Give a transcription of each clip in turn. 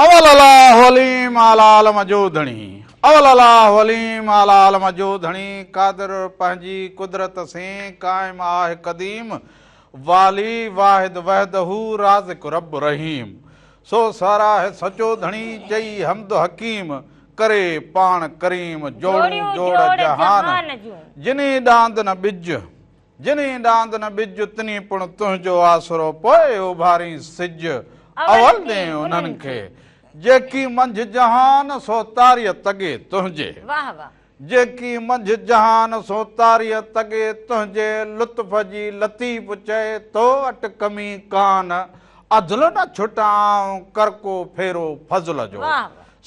اول الله عليم اعلي عالم جو ڌڻي اول الله عليم اعلي عالم جو ڌڻي قادر پنهنجي قدرت سين قائم آهه قديم والي واحد وحده رازق رب رحيم سو ساراهه سچو ڌڻي چئي حمد حڪيم ڪري پاڻ ڪريم جوڙون جوڙ جهان جني ڏاند نه ٻج جنھين ڏاند نه ٻج، تنھين پڻ تنھنجو آسرو، پوء اڀارين سج، اول ڏين انھن کي. جيڪي منجھ جهان، سو تاريء تڳي تنھنجي. جيڪي منجھ جهان، سو تاريء تڳي تنھنجي. لطف جي لطيف چئي، تو وٽ ڪمي ڪانه، عدل نه ڇٽان آئون، ڪر ڪو ڦيرو فضل جو.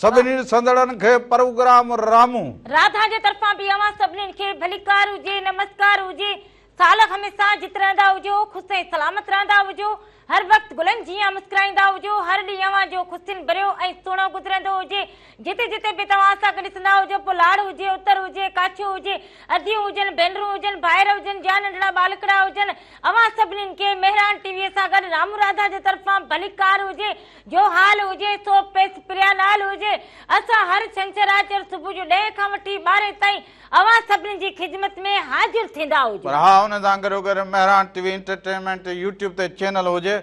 سڀني ڏسندڙن کي پروگرام رامون. راڌا جي طرفان به اوهان سڀني کي ڀليڪار هجي نمسڪار هجي سال هميشه جت رهندا هجو خوش ۽ سلامت رهندا هجو هر وقت گلن جيان مسڪرائيندا هجو هر ڏينهن اوهان جو خوشين ڀريو ۽ سهڻو گذرندو هجي جتي جتي به توهان اسان کي ڏسندا هجو پوء لاڙ هجي اتر هجي ڪاڇو هجي اديون هجن ڀينرون هجن ڀائر هجن يا ننڍڙا ٻالڪڙا هجن اوهان سڀني کي مهراڻ ٽي وي سان گڏ رامون راڌا جي طرفان ڀليڪار هجي جو حال هجي سو پيس پريان نال هجي. اسان هر ڇنڇر آچر صبح جو ڏهين کان وٺي ٻارهين تائين اوهان سڀني جي خدمت ۾ حاضر ٿيندا هجون. پر ها ان سان گڏوگڏ مهراڻ ٽي وي انٽرٽينمينٽ يوٽيوب تي چينل هجي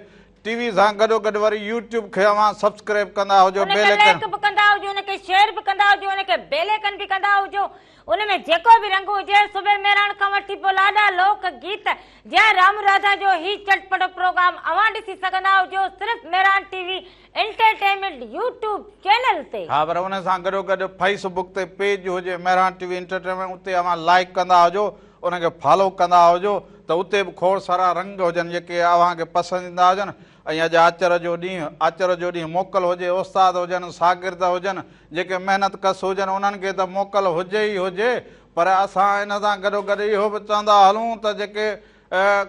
ٽي وي سان گڏوگڏ وري يوٽيوب کي اوهان سبسڪرائب ڪندا هجو ان کي بيل لائيڪ آئيڪن. به ڪندا هجو ان کي شيئر به ڪندا هجو ان کي بيل آئيڪن به ڪندا هجو ان ۾ جيڪو به رنگ هجي صبح مهراڻ کان وٺي پوء لاڏا لوڪ گيت جئه رام راڌا جو هي چٽپٽو پروگرام اوهان ڏسي سگهندا هجو صرف Mehran T V entertainment YouTube channel تي. ها پر ان سان گڏو گڏ فيس بڪ تي پيج هجي مهراڻ ٽي وي انٽرٽينمينٽ اتي اوهان لائيڪ ڪندا هجو ان کي فالو ڪندا هجو ته اتي به کوڙ سارا رنگ هجن جيڪي اوهان کي پسند ايندا هجن ۽ اڄ آچر جو ڏينهن آچر جو ڏينهن موڪل هجي استاد هجن شاگرد هجن جيڪي محنت ڪش هجن انهن کي ته موڪل هجي ئي هجي پر اسان ان سان گڏوگڏ اهو به چوندا هلون ته جيڪي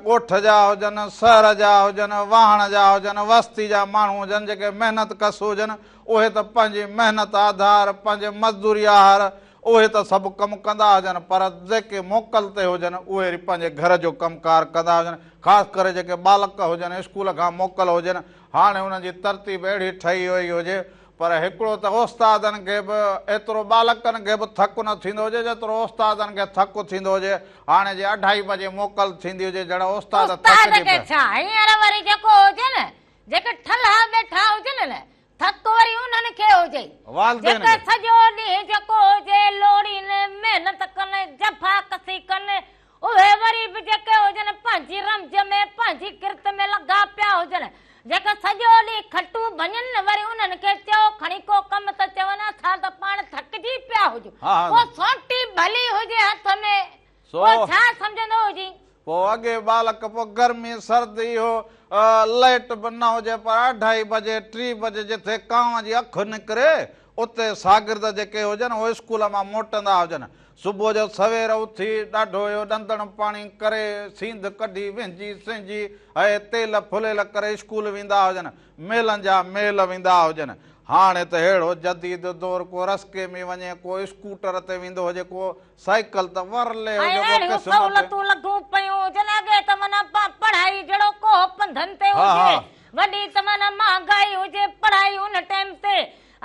ڳوٺ جا هجن، شهر جا هجن، واهڻ جا هجن، وستي جا ماڻهو هجن، جيڪي محنت ڪش هجن، اهي ته پنهنجي محنت آڌار، پنهنجي مزدوري آهر اهي ته سڀ ڪم ڪندا هجن، پر جيڪي موڪل تي هجن، اهي وري پنهنجي گهر جو ڪم ڪار ڪندا هجن، خاص ڪري جيڪي ٻالڪ هجن، اسڪول کان موڪل هجن، هاڻي انهن جي ترتيب اهڙي ٺهي وئي هجي پر هڪڙو ته استادن کي به ايترو ٻالڪن کي به ٿڪ نه ٿيندو هجي جيترو استادن کي ٿڪ ٿيندو هجي. هاڻي جي اڍائي بجي موڪل ٿيندي هجي جهڙا استاد استاد ٿڪجي کي پيا. ڇا هينئر وري جيڪو هجي نه جيڪي ٺلها ويٺا هجن نه ٿڪ وري انهن کي هجي والدين جيڪي کي. سڄو ڏينهن جيڪو هجي لوڙين محنت ڪن جفا ڪسي ڪن اهي وري به جيڪي هجن پنهنجي رمز ۾ پنهنجي ڪرت ۾ لڳا پيا هجن. جيڪي سڄو ڏينهن کٽون ڀڃن نه وري انهن کي چئو کڻي ڪو ڪم ته چون اسان ته پاڻ ٿڪجي پيا هجون. ڪو سونٽي ڀلي هجي هٿ ۾ پوء ڇا سمجهندو هجين. پوء اڳي ٻالڪ پوء گرمي سردي اهو لائيٽ به نه هجي پر اڍائي بجي ٽي بجي جٿي ڪانء جي اک نڪري اتي شاگرد جيڪي هجن اهي اسڪول مان موٽندا هجن. صبح جو سوير اٿي ڏاڍو اهو ڏندڻ پاڻي ڪري، سينڌ ڪڍي، وهنجي سهنجي ۽ تيل ڦليل ڪري اسڪول ويندا هجن. ميلن جا ميل ويندا هجن. هاڻي ته ههڙو جديد دور ڪو رسڪي ۾ وڃي، ڪو اسڪوٽر تي ويندو هجي، ڪو سائيڪل ته ورلي ۽ هجي، ڪو اهڙيون قسمت. سهولتون لڳون پيون هجن. اڳي ته معنيٰ پڙهائي جهڙو ڪوهه پنڌن تي هجي. وڏي ته معنيٰ مهانگائي هجي، پڙهائي ان ٽائيم تي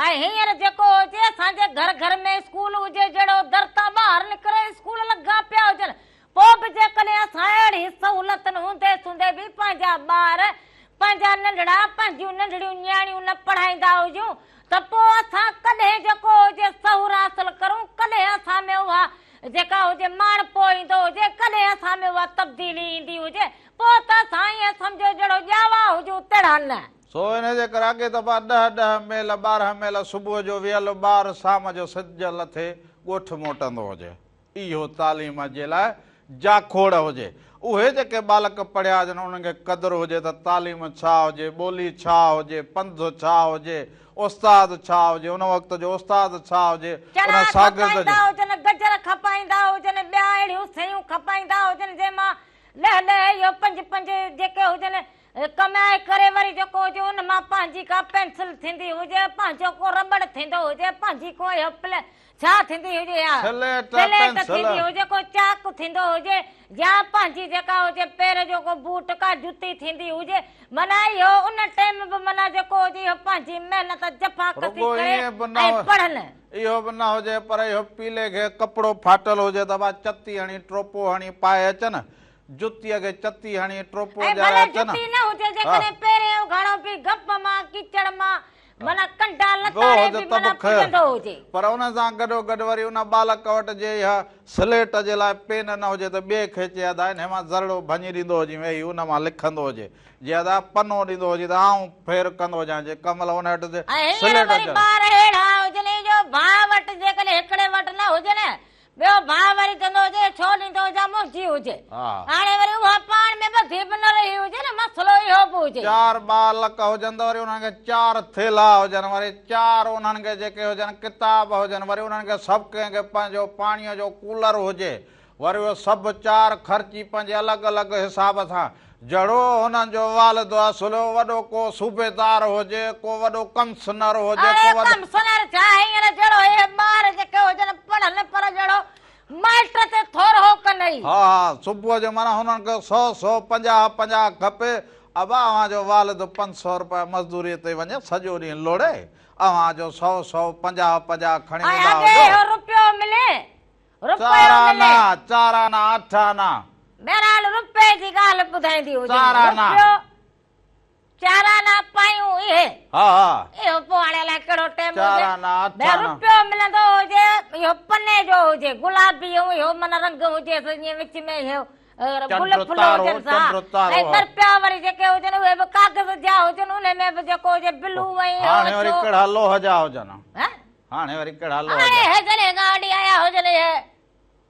۽ هينئر جيڪو هجي اسان جي گهر گهر ۾ اسڪول هجي جهڙو در تان ٻاهر نڪري اسڪول لڳا پيا هجن پوء به جيڪڏهن اسان اهڙي سهولتن هوندي سوندي به پنهنجا ٻار پنهنجا ننڍڙا پنهنجيون ننڍڙيون نياڻيون نه پڙهائيندا هجون ته پوء اسان ڪڏهن جيڪو هجي شعور حاصل ڪرون ڪڏهن اسان ۾ اها جيڪا هجي ماڻهپو ايندو هجي ڪڏهن اسان ۾ اها تبديلي ايندي هجي پوء ته اسان ائين سمجهو جهڙو ڄاوا هجون تهڙا نه. سو انهيء جي ڪري اڳي دفعا ڏهه ڏهه ميل 12 ميل صبح جو ويل ٻار شام جو سج لٿي ڳوٺ موٽندو هجي. اهو تعليم جي لاء جاکوڙ هجي. اهي جيڪي ٻالڪ پڙهيا هجن انهن کي قدر هجي ته تعليم ڇا هجي، ٻولي ڇا هجي، پنڌ ڇا هجي، استاد ڇا هجي، ان وقت جو استاد ڇا هجي، ان چڻا شاگرد جو. کپائيندا هجن، گجر کپائيندا هجن، ٻيا اهڙيون شيون کپائيندا هجن جنهن مان ڏهه ڏهه يا پنج پنج جيڪي هجن. ڪمائي ڪري وري جيڪو هجي ان مان پنهنجي ڪا پينسل ٿيندي هجي، پنهنجو ڪو رٻڙ ٿيندو هجي، پنهنجي ڪو اهو پلي ڇا ٿيندي هجي يا سليٽ، سليٽ پينسل. ٿيندي هجي، ڪو چاڪ ٿيندو هجي يا پنهنجي جيڪا هجي پير جو ڪو بوٽ ڪا جتي ٿيندي هجي، معنيٰ اهو ان ٽيم به معنيٰ جيڪو هجي اهو پنهنجي محنت جفاڪشي رڳو ڪري ائين به نه ۽ پڙهن. اهو به نه هجي پر اهو پيلي کي ڪپڙو ڦاٽل هجي ته ڀا چتي هڻي ٽوپو هڻي پائي اچن، جتيء کي چتي هڻي ٽوپو ۽ ڄاري ڀلي اچن. جتي نه هجي جيڪڏهن پيرين اگهاڙو به گپ مان ڪيچڙ مان معنيٰ ڪنڊا ٻيو لتاڙي هجي به ته به معنيٰ خير. پڄندو هجي. پر ان سان گڏو گڏ وري ان ٻالڪ وٽ جي اها سليٽ جي لاء پين نه هجي ته ٻئي کي چئي ادا انهي مان ذرڙو ڀڃي ڏيندو هجين ويهي ان مان لکندو هجي. جي ادا پنو ڏيندو هجي ته آئون ڦير ڪندو هجان جي ڪنهن مهل ان وٽ ۽ هينئر سليٽ وري اچن. ٻار اهڙا هجن جو ڀاء وٽ جيڪڏهن هڪڙي وٽ نه هجي نه ٻيو ڀاء وري چوندو هجي ڇو ڏيندو هجان منهنجي هجي. هاڻي وري اها پاڻ ۾ ٻڌي به نه رهي هجي نه مسئلو اهو به هجي. چار ٻالڪ هجن ته وري انهن کي چار ٿيلها هجن وري چار انهن کي جيڪي هجن ڪتاب هجن وري انهن کي سڀ ڪنهن کي پنهنجو پاڻيء جو ڪولر هجي وري اهي سڀ چار خرچي پنهنجي الڳ الڳ حساب سان جهڙو هنن جو والد اصل وڏو ڪو صوبيدار هجي ڪو وڏو ڪمشنر هجي اڙي ڪو وڏو. ڪمشنر ڇا هينئر جهڙو اهي ٻار جيڪي هجن پڙهن پر جهڙو مائٽ تي ٿورو ڪن ئي. ها ها صبح جو معنيٰ هنن کي سئو سئو پنجاهه پنجاهه کپي ابا اوهان جو والد 500 رپيا مزدوريء تي وڃي سڄو ڏينهن لوڙي اوهان جو سئو سئو پنجاهه پنجاهه کڻي ۽ ويندا اڳي هجو. اهو رپيو ملي رپيو چار ملي. آنا، چار آنا، اٺ آنا. بهرحال رپئي جي ڳالهه ٻڌائيندي هجي. چار آنا. رپيو، چار آنا پايون اهي. ها ها. اهو پوء هاڻي الائي ڪهڙو ٽيم هجي. چار آنا، اٺ آنا. رپيو ملندو هجي، اهو پني جو هجي، گلابي ۽ اهو معنيٰ رنگ هجيس جيئن وچ ۾ اهو گل چنڊ ڦل تارو، هجن سا. چنڊ تارو، ۽ ها. ترپيا وري جيڪي هجن اهي به ڪاغذ جا هجن، انهي ۾ به جيڪو هجي بلو ۽ اهو هاڻي وري اڇو. ڪهڙا لوهه جا هجن. ها؟ هاڻي وري ڪهڙا لوهه هاڻي جا. هي جڏهن گاڏي آيا هجن اهي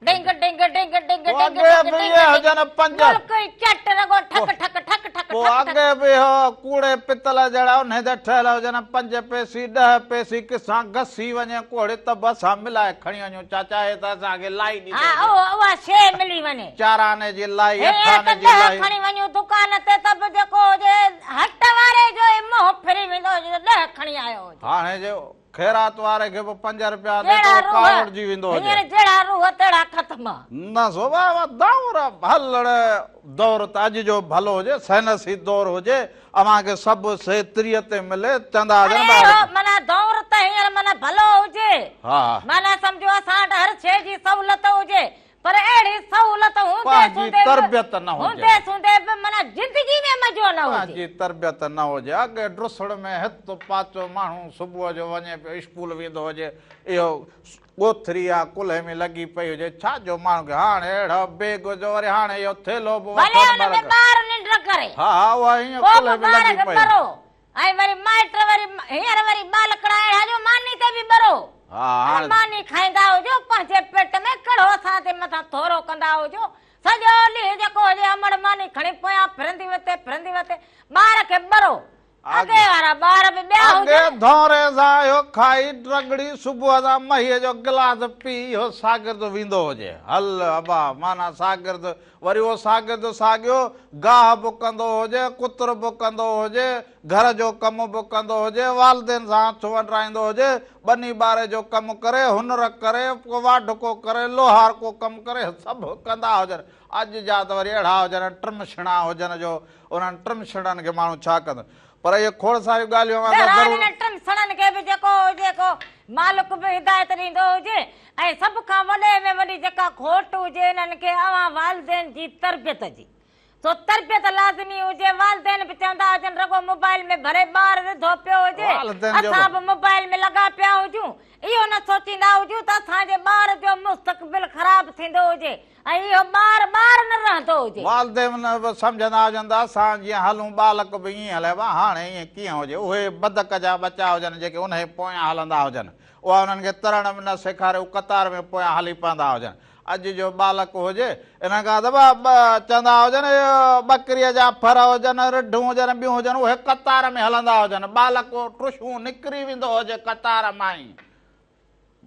ڊنگ ڊنگ ڊنگ ڊنگ پوء ڊنگ اڳي ڊنگ به ڊنگ اهي ڊنگ هجن پنج. ملڪ ئي چٽ رڳو ٺڪ ٺڪ ٺڪ ٺڪ پوء ٺڪ ٺڪ. اڳي به اهو ڪوڙي پتل جهڙا انهي تي ٺهيل هجن پنج پئسي ڏهه پئسي ڪسان گسي وڃي ڪوڙي تب اسان ملائي کڻي وڃون چاچا هي ته اسان کي لائي ڏيندو ها هجي. اهو اها شيء ملي وڃي. چار آني جي لائي اٺ هينئر ته آني جي ڏهه لائي. کڻي وڃون دڪان تي ته به جيڪو هجي هٽ واري جو ئي منهن ڦري ويندو هجي ته ڏهه کڻي آيو هجي. هاڻي جي خيرات واري کي به 5 رپيا ڏي ته جهڙا اهو روح ڪاوڙجي ويندو هجي. هينئر جهڙا روح تهڙا ختم. نه سو بابا دور هلڙ دور ته اڄ جو ڀلو هجي سائنسي دور هجي اوهان کي سڀ سي تريء تي ملي چوندا هجن اڙي ٻاهر. اهو معنيٰ دور ته هينئر معنيٰ ڀلو هجي ها ها. معنيٰ سمجهو اسان وٽ هر شيء جي سهولت هجي پر اهڙي سهولت هوندي پنهنجي سوندي به تربيت نه هجي. هوندي سوندي به معنيٰ زندگي ۾ مزو نه هجي. پنهنجي تربيت نه هجي. اڳي ڊسڙ ۾ هت پاچو ماڻهو صبح جو وڃي پيو اسڪول ويندو هجي اهو ڳوٿري يا ڪلهي ۾ لڳي پئي هجي ڇا جو ماڻهو کي هاڻي اهڙو بيگ جو وري هاڻي اهو ٿيلهو به ڀلي وٺن ان ۾ ٻار کي. ٻار ننڊ ڪري. ها ها اها ائين پوء به ڪلهي ۾ ٻار لڳي کي پئي. ٻرو. ۽ وري مائٽ وري هينئر وري ٻالڪڙا اهڙا جو ماني تي به ٻرو. ها اڙي هاڻي. ماني کائيندا هجو پنهنجي پيٽ ۾ ڪهڙو اسان تي مٿان ٿورو ڪندا هجو. سڄو ڏينهن جيڪو هجي امڙ ماني کڻي پويان ڦرندي وتي ڦرندي وتي ٻار کي ٻرو. اڳي وارا ٻار به ٻيا اڳي هجن. ڌونري سان اهو کائي رڳڙي صبح سان مهيء جو گلاس پي اهو شاگرد ويندو هجي. هل ابا معنيٰ شاگرد وري اهو شاگرد ساڳيو گاهه به ڪندو هجي، ڪتر به ڪندو هجي، گهر جو ڪم به ڪندو هجي، والدين سان هٿ ونڊرائيندو هجي، ٻني ٻاري جو ڪم ڪري، هنر ڪري، واڍڪو ڪري، لوهارڪو ڪم ڪري، سڀ ڪندا هجن. اڄ جا ته وري اهڙا هجن، ٽمشڻا هجن جو انهن ٽمشڻن کي ماڻهو ڇا ڪندو. پر اهي کوڙ ساريون ڳالهيون اوهان سان بهرحال ضرور. انهن ٽمسڻن کي به جيڪو هجي ڪو مالڪ به هدايت ڏيندو هجي ۽ سڀ کان وڏي ۾ وڏي جيڪا کوٽ هجي انهن کي اوهان والدين جي تربيت جي سو تربيت لازمي هجي والدين به چوندا هجن رڳو موبائل ۾ ڀلي ٻار رڌو پيو هجي والدين جو اسان به به موبائل ۾ لڳا پيا هجون اهو نه سوچيندا هجون ته اسان جي ٻار جو مستقبل خراب ٿيندو هجي ۽ اهو ٻار ٻار نه رهندو هجي. والدين به سمجهندا هجن ته اسان جيئن هلون ٻالڪ به ائين هلي ڀا هاڻي ائين ڪيئن هجي. اهي بدڪ جا ٻچا هجن جيڪي انهي پويان هلندا هجن. اها انهن کي ترڻ به نه سيکاري هو قطار ۾ پويان هلي پوندا هجن. اڄ جو ٻالڪ هجي انهن کان ته چوندا هجن ٻڪريء جا ڦر هجن رڍون هجن ٻيون هجن اهي قطار ۾ هلندا هجن. ٻالڪ ٽشون نڪري ويندو هجي قطار مان ئي.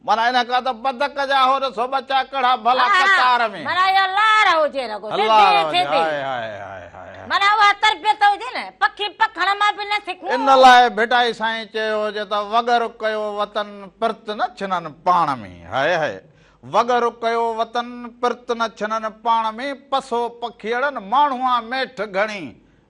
معنيٰ ان کان ته بدڪ جا هو ڏسو ٻچا ڪهڙا ڀلا ها قطار ۾. معنيٰ اها لار هجي رڳو سڌي لار هجي سڌي. High high high high high. معنيٰ اها تربيت هجي نه، پکي پکڻ مان به نه سکون. ان لاء ڀٽائي سائين چيو هجي ته وڳر ڪيو وطن پرت نه ڇنن پاڻ ۾، هاء هاء، وڳر ڪيو وطن پرت نه ڇنن پاڻ ۾، پسو پکيئڙن ماڻهوان ميٺ گهڻي.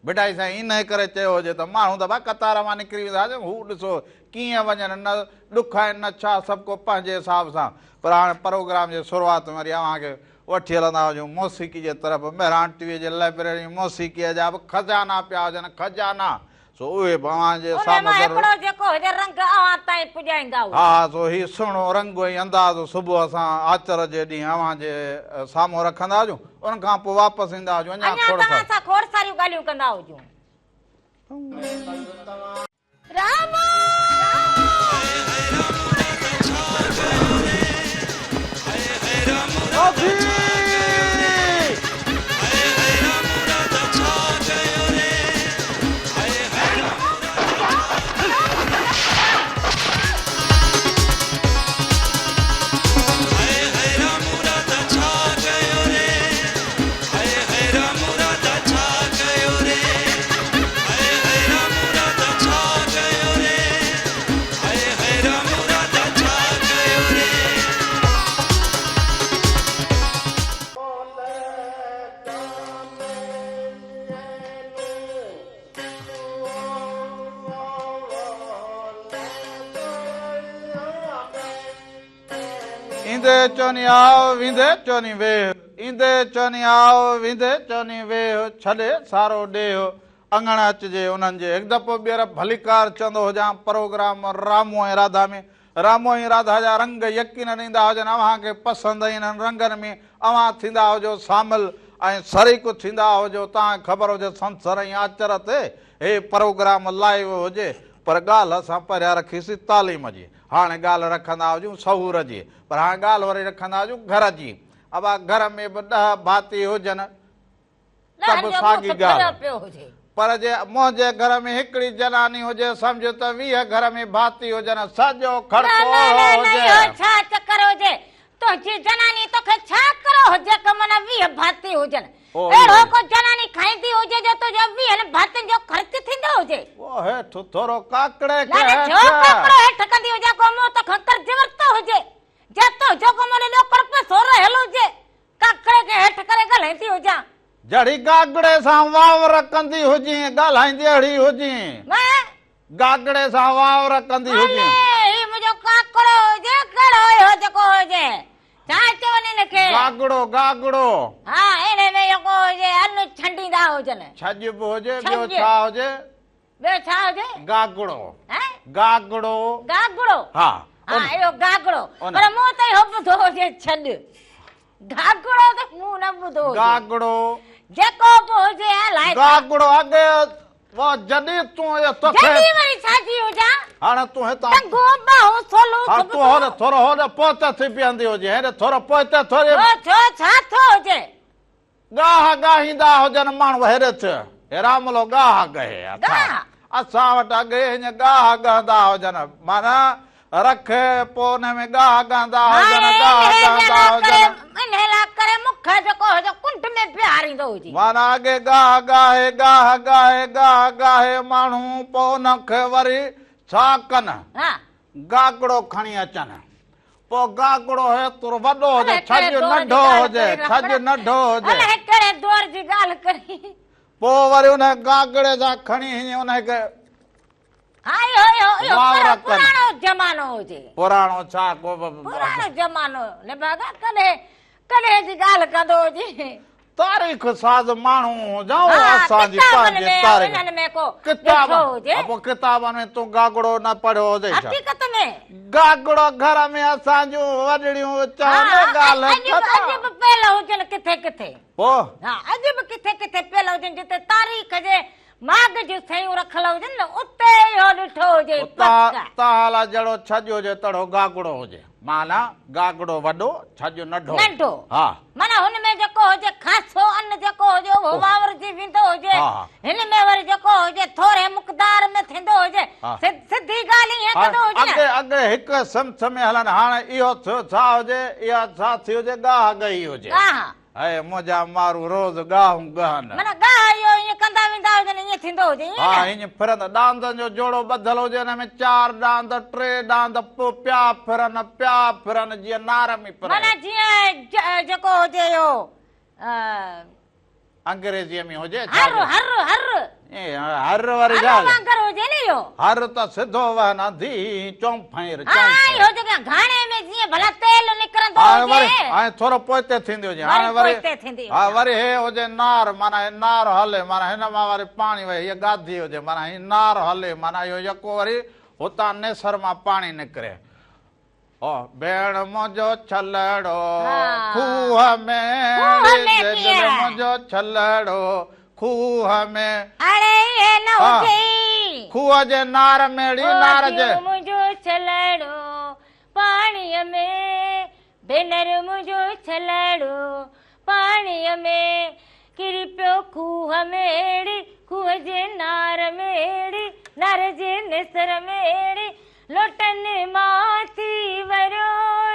ڀٽائي سائين انهيء ڪري چيو هجي ته ماڻهو ته ڀا قطار مان نڪري ويندا هجن، هو ڏسو ڪيئن وڃن، نه ڏک آهن نه ڇا، سڀ ڪو پنهنجي حساب سان. پر هاڻي پروگرام جي شروعات ۾ وري اوهان کي وٺي هلندا هجون موسيقي جي طرف، مهراڻ ٽي وي جي لائبريري ۾ موسيقيء جا به خزانا پيا هجن، خزانا، سو اهي به اوهان جي انهي سامهون مان ضرور. هڪڙو جيڪو هجي رنگ اوهان تائين پڄائيندا هجون. ها سو هي سهڻو رنگ ۽ انداز صبح اسان آچر جي ڏينهن اوهان جي سامهون رکندا هجون، ان کان پوء واپس ايندا هجون اڃا اڃا کوڙ توهان ساريون. سان کوڙ ساريون ڳالهيون ڪندا هجون. راما! ايندي چوني آء ويندي چوني ويهه، ايندي چوني آء ويندي چوني ويهه، ڇڏي سارو ڏيهه اڱڻ اچجي انهن جي. هڪ دفعو ٻيهر ڀليڪار چوندو هجان پروگرام رامو ۽ راڌا ۾ رامو ۽ راڌا جا رنگ يقينن ايندا هجن اوهان کي پسند ۽ انهن رنگن ۾ اوهان ٿيندا هجو شامل ۽ شريڪ ٿيندا هجو توهان کي خبر هجي ڇنڇر ۽ آچر تي هي پروگرام لائيو هجي پر ڳالهه اسان پهريان رکيسين تعليم جي هاڻي ڳالهه رکندا هجون شعور جي پر هاڻي ڳالهه وري رکندا هجون گهر جي ابا گهر ۾ به ڏهه ڀاتي هجن ته ڏهن به جو ساڳي ٻوٿ ڀريو ڳالهه. پيو هجي. پر جي منهنجي گهر ۾ هڪڙي جناني هجي سمجهه ته 20 گهر ۾ ڀاتي هجن سڄو نه کڙڪو نه اهڙو نه نه هجي. اهو ڇا چڪر هجي تنهنجي جناني توکي ڇا ڪرو هجي ڪه معنيٰ 20 ڀاتي هجن او اهڙو اهو ڪو جناني کائيندي هجي جو تنهنجو ويهن ڀاتين جو خرچ ٿيندو هجي. او هيٺ ٿورو ڪاڪڙي نه کي نه هيٺ. ڇو ڪاڪڙو هيٺ ڪندي هجي ڪو مون توکان قرض ورتو هجي جا تنهنجو ڪو مون ڏي ڏوڪڙ پئسو رهيل هجي ڪاڪڙي کي هيٺ ڪري ڳالهائيندي هجان. جھڙي گاگڙي سان واور ڪندي هجين ڳالهائيندي اهڙي هجين. مان؟ گاگڙي سان واور ڪندي هجين. الي هي منهنجو ڪاڪڙو هجي ڪهڙو اهو جيڪو هجي ڇا چون ان کي؟ گاگڙو گاگڙو. ها انهي ۾ جيڪو هجي ان ڇنڊيندا هجن. ڇڄ به هجي ٻيو ڇڄ. ڇا هجي؟ ٻيو ڇا هجي؟ گاگڙو. هين؟ گاگڙو. گاگڙو. ها. ها اهو گاگڙو. ان. پر مون ته اهو ٻڌو هجي ڇڄ. گاگڙو ته مون نه ٻڌو هجي. گاگڙو. جيڪو به هجي الائي ڇا. گاگڙو اڳي وا جڏهن تون اهو توکي. جڏهن وري ڇا جي هجان؟ هاڻي تون هتان. ٽنگون ٻانهون سولون ها سڀ تون هوڏي ٿورو هوڏي پوئتي ٿي بيهندي هجين هيڏي ٿورو پوئتي ٿوري. ڇو ڇو ڇا ٿو هجي؟ ڳاهه ڳاهيندا هجن ماڻهو هيڏي ٿي هي راملو ڳاهه ڳهي ڳاهه؟ اسان وٽ اڳي هيئن ڳاهه ڳهندا هجن معنيٰ رکي پوء ان ۾ ڳاهه ڳهندا هجن هاڻي ڳاهه انهيء ڳهندا لاء ڪري هجن. انهيء لاء ڪري مون کي جيڪو هجي ڪنڊ ۾ بيهاريندو هجي. معنيٰ اڳي ڳاهه ڳاهي ڳاهه ڳاهي ڳاهه ڳاهي ماڻهو پوء ان کي وري ڇا ڪن؟ ها. گاگڙو کڻي اچن. پوء گاگڙو هيترو وڏو هجي، الائي ڇڄ ڪهڙي دور جي ننڍو ڳالهه هجي، ڪرين ڇڄ رامڙا. ننڍو هجي. الائي ڪهڙي دور جي ڳالهه ڪرين. پوء وري ان گاگڙي سان کڻي هيئن ان کي ها اهو اهو اهو واورا ڪن. پراڻو زمانو هجي. پراڻو ڇا ڪو به پراڻو زمانو نڀاڳا ڪڏهن ڪڏهن جي ڳالهه ڪندو هجي. تاريخ ساز ماڻهو هجان ها اسان جي ڪتابن پنهنجي ۾ تاريخ انهن ۾ ڪو ڪتاب ڏٺو هجي. ها پوء ڪتابن ۾ تون گاگڙو نه پڙهيو هجي ڇا؟ حقيقت ۾. گاگڙو گهر ۾ اسان جون وڏڙيون چون ها ڳالهه اڄ به ڪندا. اڄ به پيل هجن ڪٿي ڪٿي. پوء؟ ها اڄ به ڪٿي ڪٿي پيل هجن جتي تاريخ جي ماڳ جون شيون رکيل هجن نه اتي اهو ڏٺو هجي پڪ. تان لاء جهڙو ڇڄ هجي تهڙو گاگڙو هجي. معنيٰ گاگڙو وڏو، ڇڄ ننڍو. ننڍو. ها. معنيٰ هن ۾ جيڪو هجي خاصو ان جيڪو هجي اهو واورجي ويندو هجي. ها. هن ۾ وري جيڪو هجي ٿوري مقدار ۾ ٿيندو هجي. ها. سڌي ڳالهه ائين ڪندو هجي نه. اڳي اڳي هڪ سمت ۾ هلن هاڻي اهو ٿيو ڇا هجي اها ڇا ٿي هجي ڳاهه ڳهي هجي. ڳاهه. اي منهنجا مارو روز ڳاهون ڳهن. معنيٰ ڳاهه اهو ائين ڪندا. ويندا هجن ائين ٿيندو هجي ائين ها نه؟ هيئن ڦرندا ڏاندن جو جوڙو ٻڌل هجي ان ۾ چار ڏاند ٽي ڏاند پوء پيا ڦرن پيا ڦرن جيئن نار ۾ ڦري. معنيٰ جيئن جيڪو هجي اهو. انگريزيء ۾ هجي ڇا هر جو؟ هر هر. اي هر وري هر ڇا جو؟ وانگر هجي نه اهو. هر ته سڌو وهن انڌي چونڦير ها چونڦير. اهو جيڪا گهاڻي ۾ جيئن ڀلا تيل نڪرندو هاڻي وري هجي. هاڻي ٿورو پوئتي ٿيندي هجي وري هاڻي وري پوئتي ٿيندي ها هجي. وري هي هجي نار معنيٰ هي نار هلي معنيٰ هن مان وري پاڻي وهي هيء گادي هجي معنيٰ هي نار هلي معنيٰ اهو يڪو وري هتان نيسر مان پاڻي نڪري. او ڀيڻ منهنجو ڇلڙو کوهه ۾، کوهه ۾ دل ڪيئن؟ منهنجو ڇلڙو کوهه ۾. اڙي ائين نه هجي. کوهه جي نار ۾ ڙي نار جي. او منهنجو ڇلڙو پاڻيء ۾، ڀينر منهنجو ڇلڙو پاڻيء ۾، ڪري پيو کوهه ۾ ڙي، کوهه جي نار ۾ ڙي، نار جي نيسر ۾ ڙي، لوٽن مان ٿي وريو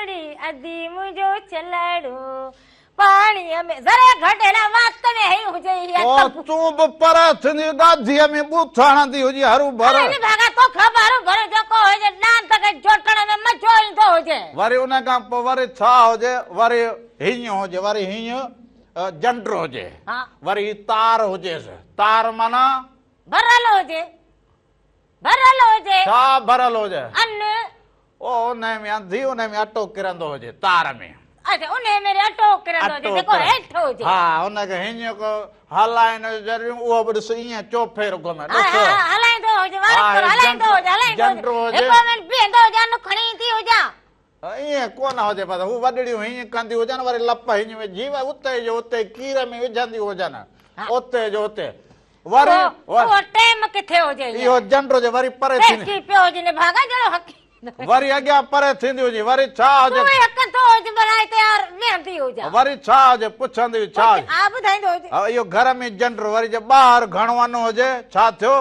ڙي، ادي منهنجو ڇلڙو پاڻيء ۾. ذري گهٽ هيڏا وات ۾ هنئي هجي اها او تنبو. تون به پرهه ٿيندي ڳاڌيء ۾ ٻوٿ هڻندي هجي هروڀرو. اڙي نڀاڳا توکان به هروڀرو جيڪو هجي ڏاند کي جوٽڻ ۾ مزو ايندو هجي. وري ان کان پوء وري ڇا هجي وري هينئن هجي وري هينئن جنڊ هجي وري هي تار هجيس تار معنيٰ. ڀريل هجي ڀريل هجي. ڇا ڀريل هجي؟ ان. او انهي ۾ انڌي انهي ۾ اٽو ڪرندو هجي تار ۾. اڇا انهي ۾ اٽو ڪرندو هجي جيڪو هيٺ هجي. ها ان کي هينئن ڪو هلائڻ جو ذريعو اهو به ڏس ائين چوڦير گهمي ڏس. ها ها هلائيندو هجي وارو ڪر هلائيندو هجي هلائيندو هجي هڪ منٽ بيهندو هجي ان کڻي ايندي هجان. ائين ڪونه هجي پر هو وڏڙيون هينئن ڪنديون هجن وري لپ هينئن وجهي اتي جو اتي ڪير ۾ وجهنديون هجن اتي جو اتي وري اهو ٽيم ڪٿي هجي اهو جنڊ هجي وري پري ٿيندي ٽهڪي پيو هجي نڀاڳا جهڙو حقي وري اڳيان پري ٿيندي هجي وري ڇا هجي تون هڪندو هج ڀلا هتي يار ويهندي هجان وري ڇا هجي پڇندي هجي ڇا ها ٻڌائيندو هجي اهو گهر ۾ جنڊ وري جي ٻاهر گهڻو ان هجي ڇا ٿيو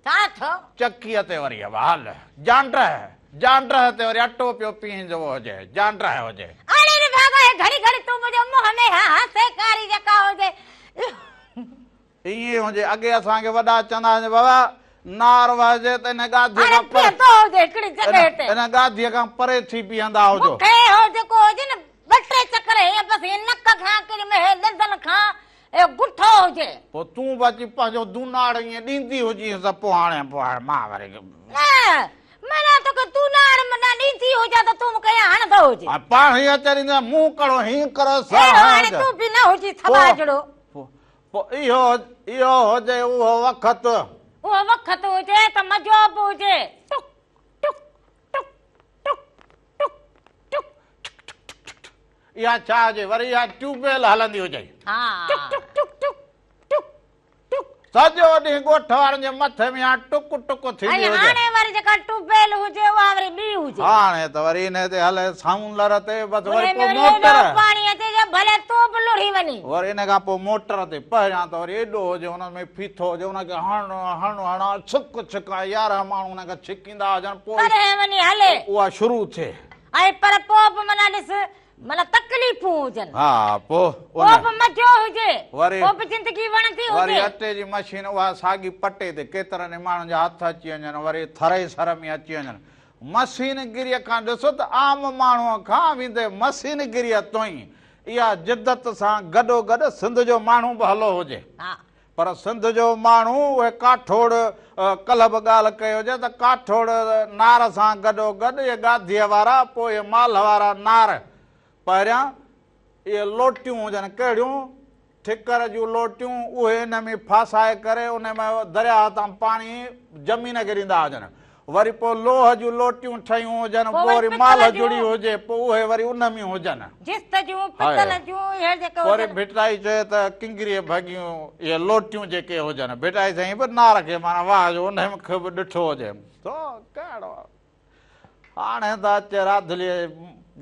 ڇا ٿيو؟ چڪيء تي وري هل جانڊهه، جانڊهه تي وري اٽو پيو پيهندو هجي، جانڊهه هجي. اڙي ري ڀاڳا هي گهڙي گهڙي تون منهنجي منهن ۾ ها ها سيکاري جيڪا هجي. ائين هجي، اڳي اسان کي وڏا چوندا هجي بابا نار وهجي ته ان ڳاڌيء کان پري. هاڻي بيهندو هجي هڪڙي جڳهه تي. ان ڳاڌيء کان پري ٿي بيهندا هجو. مون کي هو جيڪو هجي نه ٻه ٽي چڪر هيئن بس هي نڪ کان ڪيڏي مهل هي ڏندن کان اهو گٺو هجي. پوء تون به اچي پنهنجو دوناڙ ائين ڏيندي هجينس ته پوء هاڻي پوء هاڻي مان وري. نه، معنيٰ توکي دوناڙ معنيٰ ڏيندي هجان ته تون مون کي ائين هڻندو هجين. ۽ پاڻ هيئن اچي ڏيندي هجان، منهن ڪڙو هيئن ڪري سا اهڙو هاڻي هڻج. تون به نه هجين ٿٻاجڙو. پوء پوء اهو اهو هجي اهو وقت. اهو وقت هجي ته مزو به هجي. ٽڪ ٽڪ ٽڪ ٽڪ ٽڪ ٽڪ. اها ڇا هجي وري اها ٽيوب ويل هلندي هجي. ٽڪ ٽڪ ٽڪ ٽڪ ٽڪ ٽڪ. سڄو ڏينهن ڳوٺ وارن جي مٿي ۾ اها ٽڪ ٽڪ ٿيندي ۽ هجي. هاڻي وري جيڪا ٽيوب ويل هجي اها وري ٻي هجي. هاڻي ته وري انهي تي هلي سائونلر تي بس وري انهي پوء ۾ وري موٽر. ايڏو پاڻي اچي جو ڀلي تون به لڙهي وڃين. وري ان کان پوء موٽر تي پهريان ته وري ايڏو هجي ان ۾ ڦيٿو هجي ان کي هڻ هڻ هڻان ڇڪ ڇڪ ۽ 11 ماڻهو ان کي ڇڪيندا هجن پوء تڏهن وڃي هلي. اها شروع ٿئي. ۽ پر پوء به معنيٰ ڏس معنيٰ تڪليفون هجن. ها پوء پوء به مزو هجي. وري پوء به زندگي وڻندي هجي. وري اٽي جي مشين اها ساڳي پٽي تي ڪيترن ئي ماڻهن جا هٿ اچي وڃن وري ٿرئي سر ۾ اچي وڃن. مشين گيريء کان ڏسو ته عام ماڻهوء کان ويندي مشين گيريء تائين اها جدت سان گڏوگڏ سنڌ جو ماڻهو به هلو هجي. ها. پر سنڌ جو ماڻهو اهي ڪاٺوڙ ڪلهه به ڳالهه ڪئي هجي ته ڪاٺوڙ نار سان گڏو گڏ اهي ڳاڌيء وارا پوء اهي مالهه وارا نار پهريان اهي لوٽيون هجن ڪهڙيون ٺڪر جون لوٽيون اهي ان ۾ ڦاسائي ڪري ان ۾ درياهه تان پاڻي زمين کي ڏيندا هجن وري پوء لوهه جون لوٽيون ٺهيون هجن، پوء پوء وري وري پتل مالهه جون. جڙي هجي، پوء اهي وري ان ۾ هجن. جست جون، پتل جون، اهي جيڪي پوء وري هجن. ڀٽائي چيو ته ڪنگريء ڀڳيون اهي لوٽيون جيڪي هجن. ڀٽائي سائين به نار کي معنيٰ واهه جو انهن کي به ڏٺو هجي. سو ڪهڙو هاڻي ته اچي راڌليء